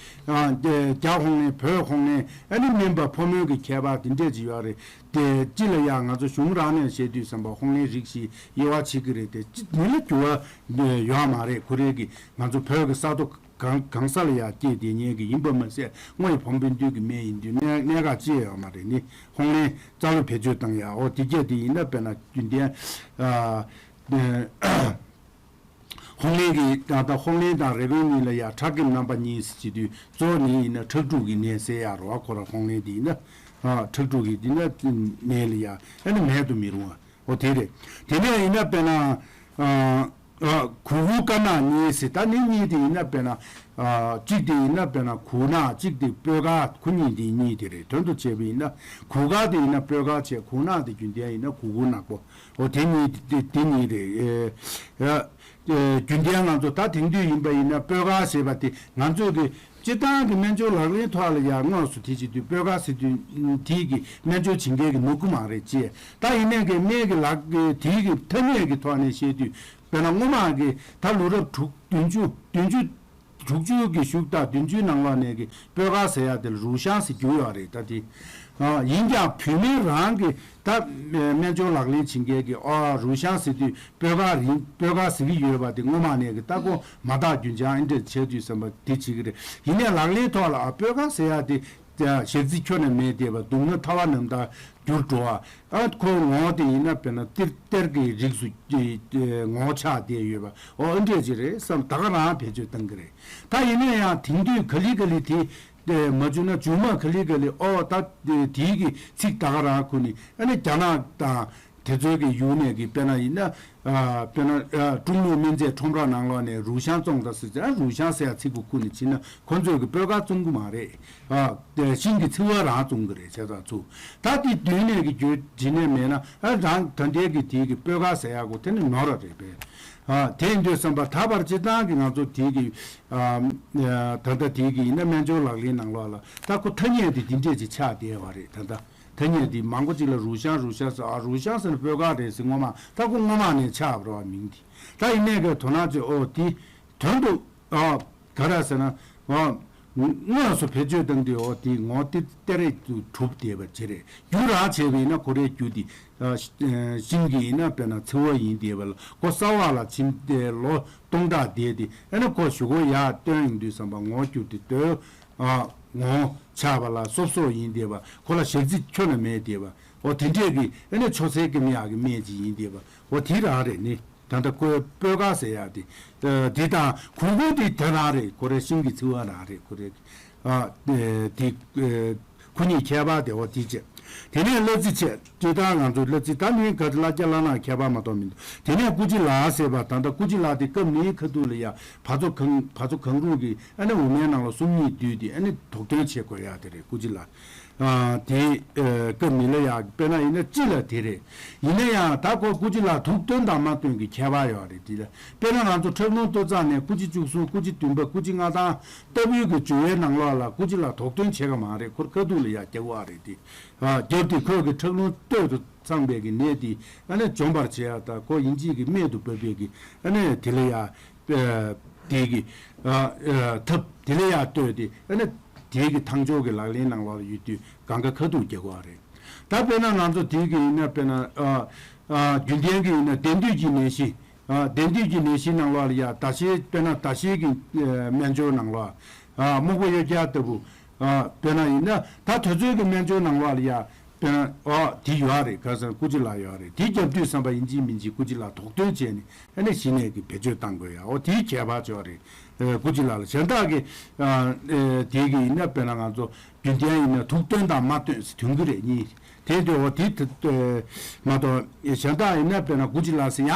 རྒྱ་ཧོང་ལེན་བོད་ཧོང་ལེན་ཨ་ནི་སྨན་པ་ཕོ་མོའི་གི་ཁྱད་པར་དེ་འདྲས་ཅིག་ཡོད་རེད། དེ་སྤྱི་ལ་ཡང་ང་ཚོ་གཞུང་རང་ནས་བཤད་དུས་ཙམ་པ་ཧོང་ལེན་རིགས་ཤིག་དབྱེ་བ་ཕྱེ་གི་རེད་དེ་སྤྱི་མི་ལ་འགྱུར་བ་ཡོད་མ་རེད། ཁོ་རའི་གི་ང་ཚོ་བོད་ཀྱི་ས་ཐོག་གང་གང་ས་ལ་ཡང་སྐྱེས་བསྡད་མཁན་གི་ཡིན་པ་མ་ཟད་དངོས་ཡོད་བོན་པོའི་འདུས་ཀྱི་སྨན་ཡིན་དུས་གནད་གནད་འགག་ཅི་ཡང་ཡོད་མ་རེད། ནི་ཧོང་ལེན་རྩ་བའི་བེད་སྤྱོད་བཏང་ཡ་འོ་དེ་སྐད་དེ་ཡིན་ན་དཔེར་ན་རྒྱུན་ལྡན་ཨ། ཧོང་ལེན་གྱི་ད་ལྟ་ཧོང་ལེན་དང་རེ་སྐོན་གཉིས་ལ་ཡང་ཁྲག་སྐྱེམས་རྣམ་པ་གཉིས་ཟེར་དུས་གཙོ་བོ་ནི་ཡིན་ན་ཁྲག་འཁྲུགས་ཀྱི་ནད་སེལ་ཡག་རོ་བ་ཁོ་ར་ཧོང་ལེན་དེ་ཡིན་ན་ཨ་ཁྲག་འཁྲུགས་ཀྱི་དེ་ན་ནད་ལ་ཡང་ཨ་ནི་མེད་དུ་མི་རུང་བ་འོ་དེ་རེད། དེ་ནས་ཡིན་ན་དཔེར་ན་ཨ་ཨ་གུ་གུལ་དཀར་ནག་གཉིས་ཟེར་ད་ནི་གཉིས་དེ་ཡིན་ན་དཔེར་ན་ཨ་གཅིག་དེ་ཡིན་ན་དཔེར་ན་གུག་ནག་གཅིག་དེ་སྤོས་དཀར་ཁོ་གཉིས་དེ་གཉིས་དེ་རེད། དོན་དུ་བྱས་པ་ཡིན་ན་གུག་དཀར་དེ་ཡིན་ན་སྤོས་དཀར་བྱས་གུག་ནག་དེ་རྒྱུན་ལྡན་ཡིན་ན་གུ་གུལ་ནག་པོ། འོ་དེ་གཉིས་དེ་དེ་གཉིས་རེད། ཨེ་ཨེ་རྒྱུན་ལྡན་ང་ཚོ་ད་དེང་དུས་ཡིན་པ་ཡིན་ན་སྤོས་དཀར་ཞེས་པ་དེ་ང་ཚོས་ཀྱི་སྤྱིར་བཏང་གི་སྨན་སྦྱོར་ལག་ལེན་ཐོག་ལ་ཡང་དངོས་སུ་དེ་བྱེད་དུས་སྤོས་དཀར་ཟེར་དུས་དེའི་གི་སྨན་སྦྱོར་བྱེད་མཁན་གྱི་ནུས་ཁུངས་མང་རེད་ཅེས། ད་ཡིན་ནའི་གི་སྨན་གྱི་ལག་དེའི་གི་ཐ་སྙད་ཀྱི་ཐོག་ནས་བཤད་དུས་དཔེར་ན་སྔོན་མ་གི་ད་ལོ་རབས་དྲུག་བདུན་ཅུ་བདུན་ཅུ་དྲུག་ཅུ་གི་གཞུག་དང་བདུན་ཅུའི་ནང་ལོགས་ནས་ཀྱི་སྤོས་དཀར་ཟེར་ཡ་དེ་ལ་རུས་ཤང་ཟེར་གྱུར་ཡོད་རེད། ད་དེ་ཨ་ཡིན་ཀྱང་བོད་མི་རང་གི་ད་སྨན་སྦྱོར་ལག་ལེན་བྱེད་མཁན་གྱི་ཨ་རུས་ཤང་ཟེར་དུས་སྤོས་དཀར་རིང་སྤོས་དཀར་ཟེར་གྱི་ཡོད་པ་དེ་སྔོན་མ་ནས་ཀྱི་ད་གོ་མ་དག་རྒྱུན་ཆང་ཨེ་འདྲ་བྱས་དུས་ཙམ་པ་དེ་བྱེད་ཀྱི་རེད། ཡིན་ནའི་ལག་ལེན་ཐོག་ལ་ཨ་སྤོས་དཀར་ཟེར་ཡ་དེ་ཞག་རྩི་ཁྱོན་ནས་མེད་བསྡད་པ་སྡུག་བསྔལ་ཐ་བ་རྣམ་དག་འགྱུར་འགྲོ་བ། ཨ་ཁོའི་ངོ་བོ་དེ་ཡིན་ན་དཔེར་ན་གཏེར་གཏེར་གྱི་རིགས་སུ་ཨེ་ངོ་བོ་ཆགས་བསྡད་ཡོད་པ་འོ་ཨེ་འདྲས་ཅིག་རེད་བསམ་ད་ག་རང་བེད་སྤྱོད་གཏང་གི་རེད། ད་ཡིན་ན་ཡང་དེང་དུས་ག་ལེ་ག་ལེ་དེ་ཨེ་མ་བྱུང་ན་མཇུག་མ་ག་ལེ་ག་ལེ་ཨོ་ད་ཨེ་དེའི་གི་ཚིག་ད་ག་རང་ཁུ་ནི་ཨ་ནི་རྒྱ་ནག་དང་དེ་ཚོའི་གི་ཡུལ་ནས་གི་དཔེར་ན་ཡིན་ན་ཨ་དཔེར་ན་ཨ་ཀྲུང་ལུགས་སྨན་རྫས་ཁྲོམ་ར་ནང་ལོགས་ནས་རུས་ཤང་བཙོང་ད་ཟེར་ཨ་རུས་ཤང་ཟེར་ཡ་ཚིག་གུ་ཁུ་ནི་ཕྱིན་ན་ཁོ་ཚོས་གི་སྤོས་དཀར་བཙོང་གི་མ་རེད། ཨ་ཤིང་གི་ཚི་བ་རང་བཙོང་གི་རེད་བྱས་ཙང་ཚུ། ད་དེ་མདུན་ནས་གི་རྒྱུ་ཇི་ནས་མེད་ན་ཨ་རང་ད་ལྟའི་གི་དེའི་གི་སྤོས་དཀར་ཟེར་ཡག་གོ་དེ་ནི་ནོར་ར་རེད་པས། ཨ་དེ་ཡིན་དུས་བསམ་པ་ད་བར་སྤྱིར་བཏང་གི་ང་ཚོ་དེའི་གི་ཨ་ད་ལྟ་དེའི་གི་ཡིན་ན་སྨན་སྦྱོར་ལག་ལེན་ནང་ལོགས་ལ་ད་ཁོ་ཐ་སྙད་དེ་དེ་འདྲས་ཅིག་ཆགས་བསྡད་པ་རེད། ད་ལྟ་ཐ་སྙད་དེ་མང་པོ་ཅིག་ལ་རུས་ཤང་རུས་ཤང་ཟེར་ཨ་རུས་ཤང་ཟེར་ན་སྤོས་དཀར་རེད་ཟེར་སྔོན་མ་ད་ཁོ་སྔོན་མ་ནས་ཆགས་པ་རེད་བ་མིང་དེ། ད་ཡིན་ནའི་གི་དོ་སྣང་བྱེད་ཨོ་དེ་དོན་དུ། ཨོ། ག་རེ་ཟེར་ན། ཨོ། དངོས་སུ་བེད་སྤྱོད་བཏང་དུས་ཨོ་དེ་ངོ་དེ་སྟེ་རེད་དུ་གྲུབ་བསྡད་པ་ཅི་རེད། རྒྱུ་རང་བྱས་པ་ཡིན་ན་ཁོ་རའི་རྒྱུ་དེ། ཤིང་གི་ཡིན་ན་དཔེར་ན་ཚི་བ་ཡིན་བསྡད་པ་ལ་ཁོ་ས་འོག་ལ་ཕྱིན་ཏེ་ལོ་སྟོང་ཕྲག་བསྡད་དེ་ཨ་ནི་ཁོ་གཞུག་གུ་ཡར་བཏོན་ཡོང་དུས་ཙམ་པ་ངོ་བསྒྱུར་ཏེ་ལྟོས། ངོ་ཆགས་པ་ལ་སོབ་སོབ་ཡིན་བསྡད་པ་ཁོ་ལ་ཞག་རྩི་ཁྱོན་ནས་མེད་བསྡད་པ་ཨོ་དེ་འདྲས་ཀྱི་ཨ་ནི་ཆོས་ཚན་ཀྱི་མི་ཡག་གི་སྨན་ཅིག་ཡིན་བསྡད་པ་ཨོ་དེ་རང་རེད་ནི། ད་ལྟ་ཀོས་སྤོས་དཀར་ཟེར་ཡག་དེ། ཨ་དེ་དང་གུར་གུམ་དེ་དེ་རང་རེད་ཁོ་རེ་ཤིང་གི་ཚི་བ་རང་རེད་ཁོ་རེ། ཨ་དེ་ཨ་ཁོ་གཉིས་ཁྱད་པར་དེ་བ་དེ་བྱས། དེ་ནས་གླ་རྩི་བྱས་དེ་དང་ང་ཚོ་གླ་རྩི་ད་ནི་ག་གླ་རྒྱ་གླ་ནག་ཁྱད་པར་མ་གཏོགས་མི་འདུག་དེ་ནས་ཀུ་ཅི་ལ་ཟེར་བ་ད་ལྟ་ཀུ་ཅི་ལ་དེ་སྐབས་མིའི་ཁ་ཐུག་ལ་ཡ་ཕ་ཚོ་གང་ཕ་ཚོ་གང་རུང་གི་ཨ་ནི་འོ་མའི་ནང་ལ་སུམ་གཉིས་བསྡུས་ཏེ་ཨ་ནི་དོགས་འདོན་བྱེད་དགོས་ཡག་དེ་རེད་ཀུ་ཅི་ལ། ཨ་དེ་ཨ་སྐབས་མི་ལ་ཡག་དཔེར་ན་ཡིན་ན་སྤྱི་ལ་དེ་རེད། ཡིན་ན་ཡང་ད་ཁོ་ཀུ་ཅི་ལ་དུག་བཏོན་དང་མ་བཏོན་གྱི་ཁྱད་པར་ཡོད་རེད་དེ་ལ། དཔེར་ན་ང་ཚོ་ཁྲག་རླུང་གཏོད་ཚར་ནས་ཀུ་ཅི་བཅུ་གསུམ་ཀུ་ཅི་བདུན་པ་ཀུ་ཅི་ལྔ་དང་ལྟ་བུའི་གི་བཅུ་བའི་ནང་ལོགས་ལ་ཀུ་ཅི་ལ་དོགས་འདོན་བྱེད་ཀྱི་མ་རེད་ཁོར་ཁ་ཐུག་ལ་ཡག་རྒྱག་བ་རེད་དེ། ཨ་རྒྱབ་དེ་ཁོས་གི་ཁྲག་རླུང་གཏོད་དུ་ཚང་པའི་གི་ནད་དེ་ཨ་ནི་འཇོམས་པར་བྱེད་ཡག་དང་ཁོ་ཡིན་གཅིག་གི་སྨད་དུ་བབས་པའི་གི་ཨ་ནི་དེ་ལ་ཡག་དེ་གི་ཐབས་དེ་ལ་ཡང་ལྟོས་ཏེ་ཨ་ནི་དེ་གི་ཐང་ཆོག་གི་ལག་ལེན་ནང་ལོགས་ལ་ཡོད་དུས་གང་ག་ཁ་ཐུག་རྒྱག་གི་རེད། ད་དཔེར་ན་ང་ཚོ་དེ་གི་ཡིན་ན་དཔེར་ན་རྒྱུན་ལྡན་གི་ཡིན་ན་ལྡན་འདུས་ཀྱི་ནད་གཞི་ལྡན་འདུས་ཀྱི་ནད་གཞི་ནང་ལོགས་ལ་ཡང་ཟླ་ཤེལ་དཔེར་ན་ཟླ་ཤེལ་གི་སྨན་སྦྱོར་ནང་ལོགས་སྨུག་པ་གཡོ་སྐྱ་ལྟ་བུ་དཔེར་ན་ཡིན་ན་ད་དུས་ཚོད་ཀྱི་སྨན་སྦྱོར་ནང་ལོགས་ལ་ཡང་། དཔེར་ན་ཨོ་དེ་ཡོད་རེད། ག་ཟེར་ན་སྐུ་ཕྱྭ་ལགས་ཡོད་རེད། དེ་རྒྱབ་དུས་ཙམ་པ་ཡིན་གཅིག་མིན་གཅིག་སྐུ་ཕྱྭ་ལགས་དོགས་འདོན་བྱས་ནས་ཨ་ནི་གཞི་ནས་ཀྱི་བེད་སྤྱོད་བཏང་དགོས་ཡ། ཨོ་དེའི་ཁྱད་པར་ཅིག་ཡོད་རེད། ཨ་སྐུ་ཕྱྭ་ལགས་ལ་གཞན་དག་གི་ཨ་ཨེ་དེ་གི་ཡིན་ན་དཔེར་ན་ང་ཚོ་རྒྱུན་ལྡན་ཡིན་ན་ཐུགས་སྟོན་དང་མ་སྟོན་ཟེར་དོན་གྱི་རེད་གཉིས། དེ་དུས་འོ་དེ་དེ་མ་གཏོགས་གཞན་དག་ཡིན་ན་དཔེར་ན་སྐུ་ཕྱྭ་ལགས་ཟེར་ཡང་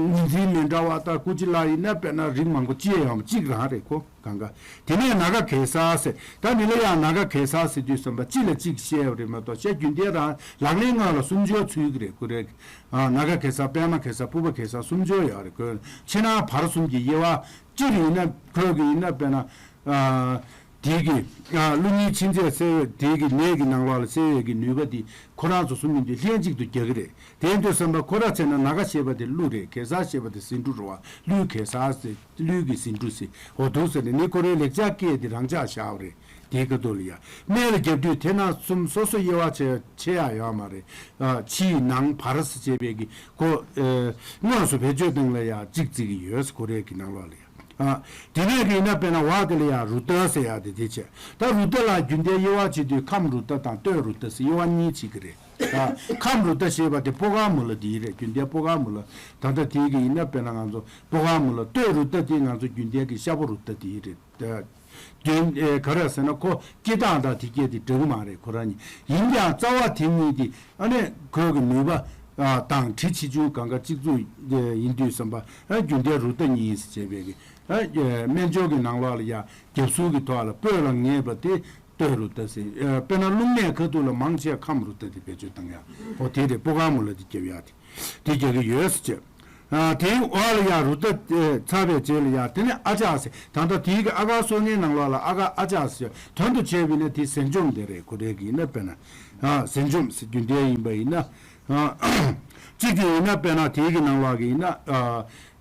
ངོས་འཛིན་མི་འདྲ་བ་དང་། སྐུ་ཕྱྭ་ལགས་ཡིན་ན་དཔེར་ན་རིགས་མང་པོ་ཅི་ཡང་གཅིག་རང་རེད་ཁོ་གང་ག། དེ་ནས་ན་ག་གེ་སར་ཟེར། ད་འདི་ལ་ཡང་ན་ག་གེ་སར་ཟེར་དུས་ཙམ་པ་གཅིག་ལ་གཅིག་བཤད་པ་རེད་མ་གཏོགས་ཤ་རྒྱུན་ལྡན་རང་ལག་ལེན་ངོ་ལ་སུམ་ཅུ་ཚུད་ཀྱི་རེད་ཁོ་རེ་གི། ཨ་ན་ག་གེ་སར་པདྨ་གེ་སར་པུབ་པ་གེ་སར་སུམ་ཅུ་ཡོད་རེད་ཁོ། ཕྱི་ནང་བར་གསུམ་གྱི་དབྱེ་བ་སྤྱིར་ཡིན་ན་ཁོ་གི་ཡིན་ན་དཔེར་ན་ཨ། དེ་གི་ཀླུ་གཉན་ཕྱིན་ཆད་སེལ་བའི་དེ་གི་ནད་ཀྱི་ནང་ལོགས་ལ་སེལ་བའི་གི་ནུས་པ་དེ་ཁོ་རང་ཚོ་གསུམ་ཡིན་དུས་ལྷན་ཅིག་ཏུ་རྒྱག་གི་རེད། དེ་ཡིན་དུས་ཙམ་པ་ཁོ་ར་བྱས་ན་ན་ག་ཞེས་པ་དེ་ཀླུ་རེད། གེ་སར་ཞེས་པ་དེ་ཟེའུ་འབྲུ་རེད་བ། ཀླུའི་གེ་སར་ཟེར་ཀླུའི་གི་ཟེའུ་འབྲུ་ཟེར་འོ་འདུག་ཟེར་ནས་ནི་ཁོ་རའི་ལེགས་སྦྱར་སྐད་དེ་རང་འཇགས་བཞག་པ་རེད། དེའི་ཁ་ཐུག་ལ་ཡ་སྨད་ལ་རྒྱབ་དུས་དེ་ན་གསུམ་སོ་སོ་དབྱེ་བ་ཕྱེ་ཕྱེ་ཡ་ཡོད་མ་རེད། ཕྱི་ནང་བར་ཟེར་བྱས་པའི་གི་ཁོ་དངོས་སུ་བེད་སྤྱོད་སྟངས་ལ་ཡ་གཅིག་བརྩི་གི་ཡོད་ཁོ་རའི་གི་ནང་ལོགས་ལ་ཡ། ཨ། དེ་ནས་ཀྱི་ཡིན་ན་དཔེར་ན་འོག་དེ་ལ་ཡང་རུ་ཏྲ་ཟེར་ཡ་དེ་དེ་བྱས། ད་རུ་ཏྲ་ལ་རྒྱུན་ལྡན་དབྱེ་བ་ཕྱེ་དུས་ཁམས་རུ་ཏྲ་དང་སྟོད་རུ་ཏྲ་ཟེར་དབྱེ་བ་གཉིས་ཕྱེ་གི་རེད། ཨ། ཁམས་རུ་ཏྲ་ཞེས་པ་དེ་སྤོ་སྐར་མོ་ལ་དེ་རེད། རྒྱུན་ལྡན་སྤོ་སྐར་མོ་ལ། ད་ལྟ་དེའི་གི་ཡིན་ན་དཔེར་ན་ང་ཚོ་སྤོ་སྐར་མོ་ལ། སྟོད་རུ་ཏྲ་དེ་ང་ཚོ་རྒྱུན་ལྡན་གྱི་ཤ་བོ་རུ་ཏྲ་དེ་རེད། ད་རྒྱུན་ཨེ་ག་རེ་ཟེར་ན་ཁོ་སྐྱེ་སྟངས་དང་དེ་སྐད་དེ་འདྲ་གི་མ་རེད་ཁོ་རང་གཉིས། ཡིན་ཀྱང་རྩ་བ་དེ་གཉིས་དེ་ཨ་ནི་ཁོའི་གི་ནུས་པ་ཨ་དང་དྲི་ཆེ་ཆུང་གང་ག་གཅིག་མཚུངས་ཨེ་ཡིན་དུས་ཙམ་པ་ཨ་རྒྱུན་ལྡན་རུ་ཏྲ་གཉིས་ཟེར་བྱས་པའི་གི་ཨ་ཨེ་སྨན་སྦྱོར་གྱི་ནང་ལོགས་ལ་ཡ་རྒྱབ་ཟུར་གྱི་ཐོག་ལ་སྤོས་ལ་ངེས་པ་དེ་སྟོད་རུ་ཏྲ་ཟེར། ཨེ་དཔེར་ན་རླུང་ནད་ཁ་ཐུག་ལ་མང་ཆེ་ཁམས་རུ་ཏྲ་དེ་བེད་སྤྱོད་བཏང་ཡ། འོ་དེ་རེད། སྤོ་སྐར་མོ་ལ་དེ་རྒྱབ་ཡ་དེ། དེ་རྒྱག་གི་ཡོད་ཟེར། ཨ་དེའི་འོག་ལ་ཡང་རུ་ཏྲ་ཚར་བའི་རྗེས་ལ་ཡང་དེ་ནས་ཨ་ལྕགས་ཟེར། ད་ལྟ་དེའི་གི་ཨ་གར་སོ་ལྔའི་ནང་ལོགས་ལ་ཨ་གར་ཨ་ལྕགས་ཟེར། དོན་དུ་བྱས་པ་ཡིན་ན་དེ་ཟན་ལྕོམ་དེ་རེད། ཁོ་རེ་གི་ཡིན་ན་དཔེར་ན་ཨ་ཟན་ལྕོམ་ཟེར་རྒྱུན་ལྡན་ཡིན་པ་ཡིན་ན། ཨ་གཅིག་དེ་ཡིན་ན་དཔེར་ན་དེའི་གི་ནང་ལོགས་གི་ཡིན་ན་ཨ་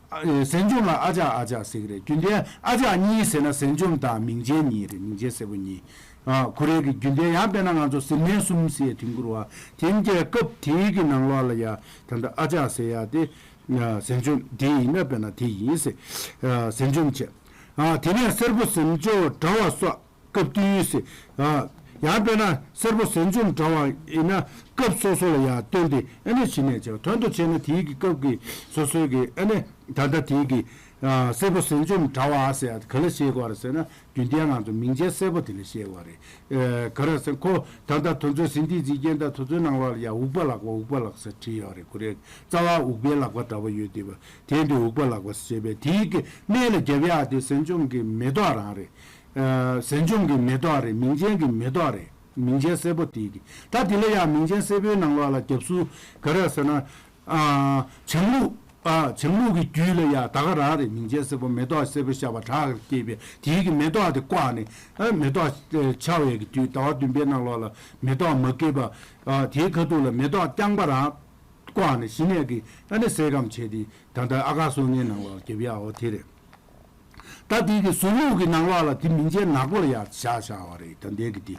ཨ་ཟན་ལྕོམ་ལ་ཨ་ལྕགས་ཨ་ལྕགས་ཟེར་གི་རེད། རྒྱུན་ལྡན་ཨ་ལྕགས་གཉིས་ཟེར་ན་ཟན་ལྕོམ་དང་མིང་ཅན་གཉིས་རེད། མིང་ཅན་སེར་པོ་གཉིས། ཨ་ཁོ་རེ་གི་རྒྱུན་ལྡན་ཡང་དཔེར་ན་ང་ཚོ་ཟིལ་མནན་གསུམ་ཟེར་དུས་འགོར་བ་དེ་འདྲའི་སྐབས་དེའི་གི་ནང་ལོགས་ལ་ཡ་ད་ལྟ་ཨ་ལྕགས་ཟེར་ཡ་དེ། ཟན་ལྕོམ་དེ་ཡིན་ན་དཔེར་ན་དེ་ཡིན་ཟེར། ཟན་ལྕོམ་བྱས། དེ་ནས་སེར་པོ་ཟན་ལྕོག་འདྲ་བ་སོགས་སྐབས་བསྟུན་ཟེར། ཡང་དཔེར་ན་སེར་པོ་ཟན་ལྕོམ་འདྲ་བ་ཡིན་ན་སྐབས་སོ་སོ་ལ་ཡང་བསྟུན་ཏེ་ཨ་ནི་གཞི་ནས་བྱས། དོན་དུ་བྱས་ན་དེའི་གི་སྐབས་ཀྱི་སོ་སོའི་གི་ཨ་ནི་ད་ལྟ་དེའི་གི་སེར་པོ་ཟན་ལྕོམ་འདྲ་བ་ཟེར་ཡ་ག་ལ་བཤད་དགོས་རེད་ཟེར་ན། རྒྱུན་ལྡན་ང་ཚོ་མིང་ཅན་སེར་པོ་དེ་ལ་བཤད་དགོས་རེད། ཨེ་ག་རེ་ཟེར་ཁོ་ད་ལྟ་དེ་ཚོའི་ཟིན་ཏིག་འཇིག་རྟེན་དང་དེ་ཚོའི་ནང་ལོགས་ལ་ཡང་འུག་པ་ལག་པ་འུག་པ་ལག་ཟེར་བྲིས་ཡོད་རེད། ཁོ་རེ་རྩ་བ་འུག་པའི་ལག་པ་འདྲ་བོ་ཡོད་དེ་བ་དེ་འདི་འུག་པ་ལག་པ་ཟེར་བྱས་པས་དེའི་གི་སྨད་ལ་རྒྱབ་ཡག་དེ་ཟན་ལྕོམ་གི་མེ་ཏོག་རང་རེད། ཨེ་ཟན་ལྕོམ་གི་མེ་ཏོག་རེད། མིང་ཅན་གི་མེ་ཏོག་རེད། མིང་ཅན་སེར་པོ་དེའི་གི་ད་དེ་ལ་ཡང་མིང་ཅན་སེར་པོའི་ནང་ལོགས་ལ་རྒྱབ་ཟུར་ག་རེ་ཟེར་ན། ཨ་བྱང་ལུགས། ཨ་བྱང་ལུགས་ཀྱི་རྒྱུད་ལ་ཡང་ད་ག་རང་རེད། མིང་ཅན་སེར་པོ་མེ་ཏོག་སེར་པོ་ཤར་བ་བྲག་གི་སྐྱེས་པའི་དེའི་གི་མེ་ཏོག་དེ་བཀོག་ནས་ཨ་མེ་ཏོག་ཨེ་འཆར་བའི་གི་དུས་ཟླ་བ་བདུན་པའི་ནང་ལོགས་ལ་མེ་ཏོག་མ་སྐྱེས་པ། ཨ་དེའི་ཁ་ཐུག་ལ་མེ་ཏོག་རྐྱང་པ་རང་བཀོག་ནས་གཞི་ནས་གི་ཨ་ནི་སེལ་སྐམ་བྱས་ཏེ་ད་ལྟ་ཨ་གར་སོ་ལྔའི་ནང་ལོགས་ལ་རྒྱབ་ཡག་འོ་དེ་རེད། ད་དེའི་གི་ཟུར་ལུགས་ཀྱི་ནང་ལོགས་ལ་དེ་མིང་ཅན་ནག་པོ་ལ་ཡང་བཞག་བཞག་པ་རེད། ད་འདས་ཀྱི་དེ།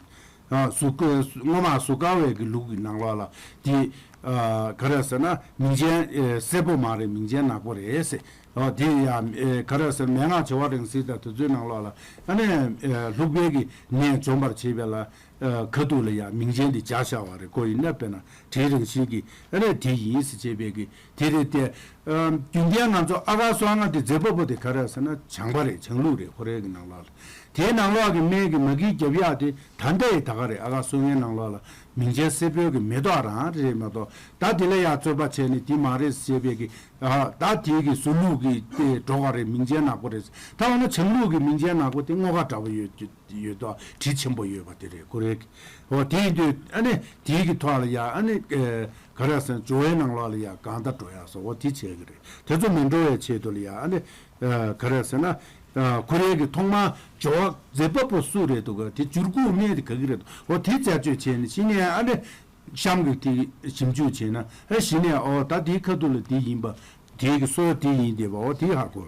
ཨ་གཟུགས་སྔོ་མ་གཟུགས་དཀར་བའི་གི་ལུགས་ཀྱི་ནང་ལོགས་ལ་དེ། ཨ་ག་རེ་ཟེར་ན་མིང་ཅན་ཨེ་སེར་པོ་མ་རེད། མིང་ཅན་ནག་པོ་རེད་ཟེར། ཨ་དེ་ཡང་ཨེ་ག་རེ་ཟེར་མན་ངག་བྱེ་བ་རིང་བསྲེལ་དང་དེ་ཚོའི་ནང་ལོགས་ལ་ཨ་ནི་ཨེ་ལྷུག་པའི་གི་ནད་འཇོམས་པར་བྱེད་པ་ལ། ཨ་ཁ་ཐུག་ལ་ཡང་མིང་ཅན་དེ་བཞག་བཞག་པ་རེད། ཁོ་ཡིན་ན་དཔེར་ན་དྲིའི་རང་བཞིན་གྱི་ཨ་ནི་དེ་ཡིན་ཟེར་བྱས་པའི་གི་དེ་རེད་དེ། ཨ་རྒྱུན་ལྡན་ང་ཚོ་ཨ་གར་སོ་ལྔ་དེ་མཛེས་པ་པོ་དེ་ག་རེ་ཟེར་ན་བྱང་པ་རེད། བྱང་ལུགས་རེད། ཁོ་རའི་གི་ནང་ལོགས་ལ། དེའི་ནང་ལོགས་ཀྱི་སྨད་ཀྱི་མ་གིའི་རྒྱབ་ཡག་དེ་ད་ལྟའི་ད་ག་རེད། ཨ་གར་སོ་ལྔའི་ནང་ལོགས་ལ་མིང་ཅན་སེར་པོའི་གི་མེ་ཏོག་རང་རེད་མ་གཏོགས་ད་དེ་ལ་ཡང་རྩོད་པ་བྱས་ནས་དེ་མ་རེད་ཟེར་བྱས་པའི་གི། ཨ་ད་དེའི་གི་ཟུར་ལུགས་ཀྱི་དེ་འགྲོ་བ་རེད། མིང་ཅན་ནག་པོ་རེད། ད་འོ་ན་བྱང་ལུགས་ཀྱི་མིང་ཅན་ནག་པོ་དེ་སྔོ་དཀར་འདྲ་པོ་ཡོད་ཀྱི་ཡོད་དོ། དྲི་ཆེན་པོ་ཡོད་པ་དེ་རེད། ཁོ་རེད། འོ་དེ་ཡིན་དུས་ཨ་ནི་དེའི་གི་ཐོག་ལ་ཡ་ཨ་ནི་ཨེ་ག་རེ་ཟེར་སྦྱོར་བའི་ནང་ལོགས་ལ་ཡ་གང་ལྟར་འགྲོ་ཡག་སོགས་འོ་དེ་བྱས་ཀྱི་རེད། དེ་ཚོ་མི་འགྲོ་བའི་ཆེད་དུ་ལ་ཡ་ཨ་ནི་ཨེ་ག་རེ་ཟེར་ན། ཨ་ཁོ་རའི་གི་ཐོག་མར་སྦྱོར་བ་མཛེས་པ་པོ་སུ་རེད་འདུག་ག་དེ་འགྱུར་ཁུག་སྨན་དེ་ག་གི་རེད་འདུག་འོ་དེ་རྩད་གཅོད་བྱས་ནས་གཞི་ནས་ཨ་ནི་གཤམ་གྱི་དེ་ཞིབ་འཇུག་བྱས་ན་ཨ་གཞི་ནས་འོ་ད་དེའི་ཁ་ཐུག་ལ་དེ་ཡིན་པ། དེའི་གི་སྲོལ་དེ་ཡིན་བསྡད་པ་འོ་དེ་ཧ་གོ།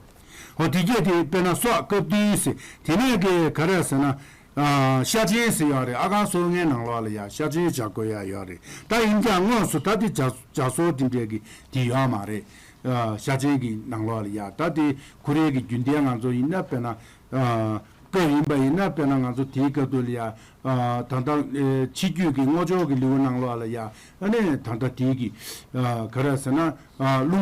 འོ་དེ་སྐད་དེ་དཔེར་ན་སྲོག་སྐབས་བསྟུན་ཟེར། དེ་ནས་གི་ག་རེ་ཟེར་ན། ཨ་ཤ་ཆེན་ཟེར་ཡོད་རེད། ཨ་གར་སོ་ལྔའི་ནང་ལོགས་ལ་ཡ་ཤ་ཆེན་བཞག་དགོས་ཡ་ཡོད་རེད། ད་ཡིན་ཀྱང་དངོས་སུ་ད་དེ་བྱ་བྱ་སྲོལ་དེ་འདྲས་གི་དེ་ཡོད་མ་རེད། ཨ་ཤ་ཆེན་གི་ནང་ལོགས་ལ་ཡ་ད་དེ་ཁོ་རའི་གི་རྒྱུན་ལྡན་ང་ཚོ་ཡིན་ན་དཔེར་ན། ཨ་ དཔེ་ཡིན་པ་ཡིན་ན། དཔེར་ན་ང་ཚོ་དེའི་སྐབས་དུ་ལ་ཡ། ཨ། ད་ལྟ་ཨེ་ཕྱི་རྒྱུད་ཀྱི་སྔོ་ཕྱོགས་ཀྱི་ལེའུ་ནང་ལོགས་ལ་ཡ། ཨ་ནི་ད་ལྟ་དེའི་གི། ཨ། ག་རེ་ཟེར་ན། ཨ། རླུང་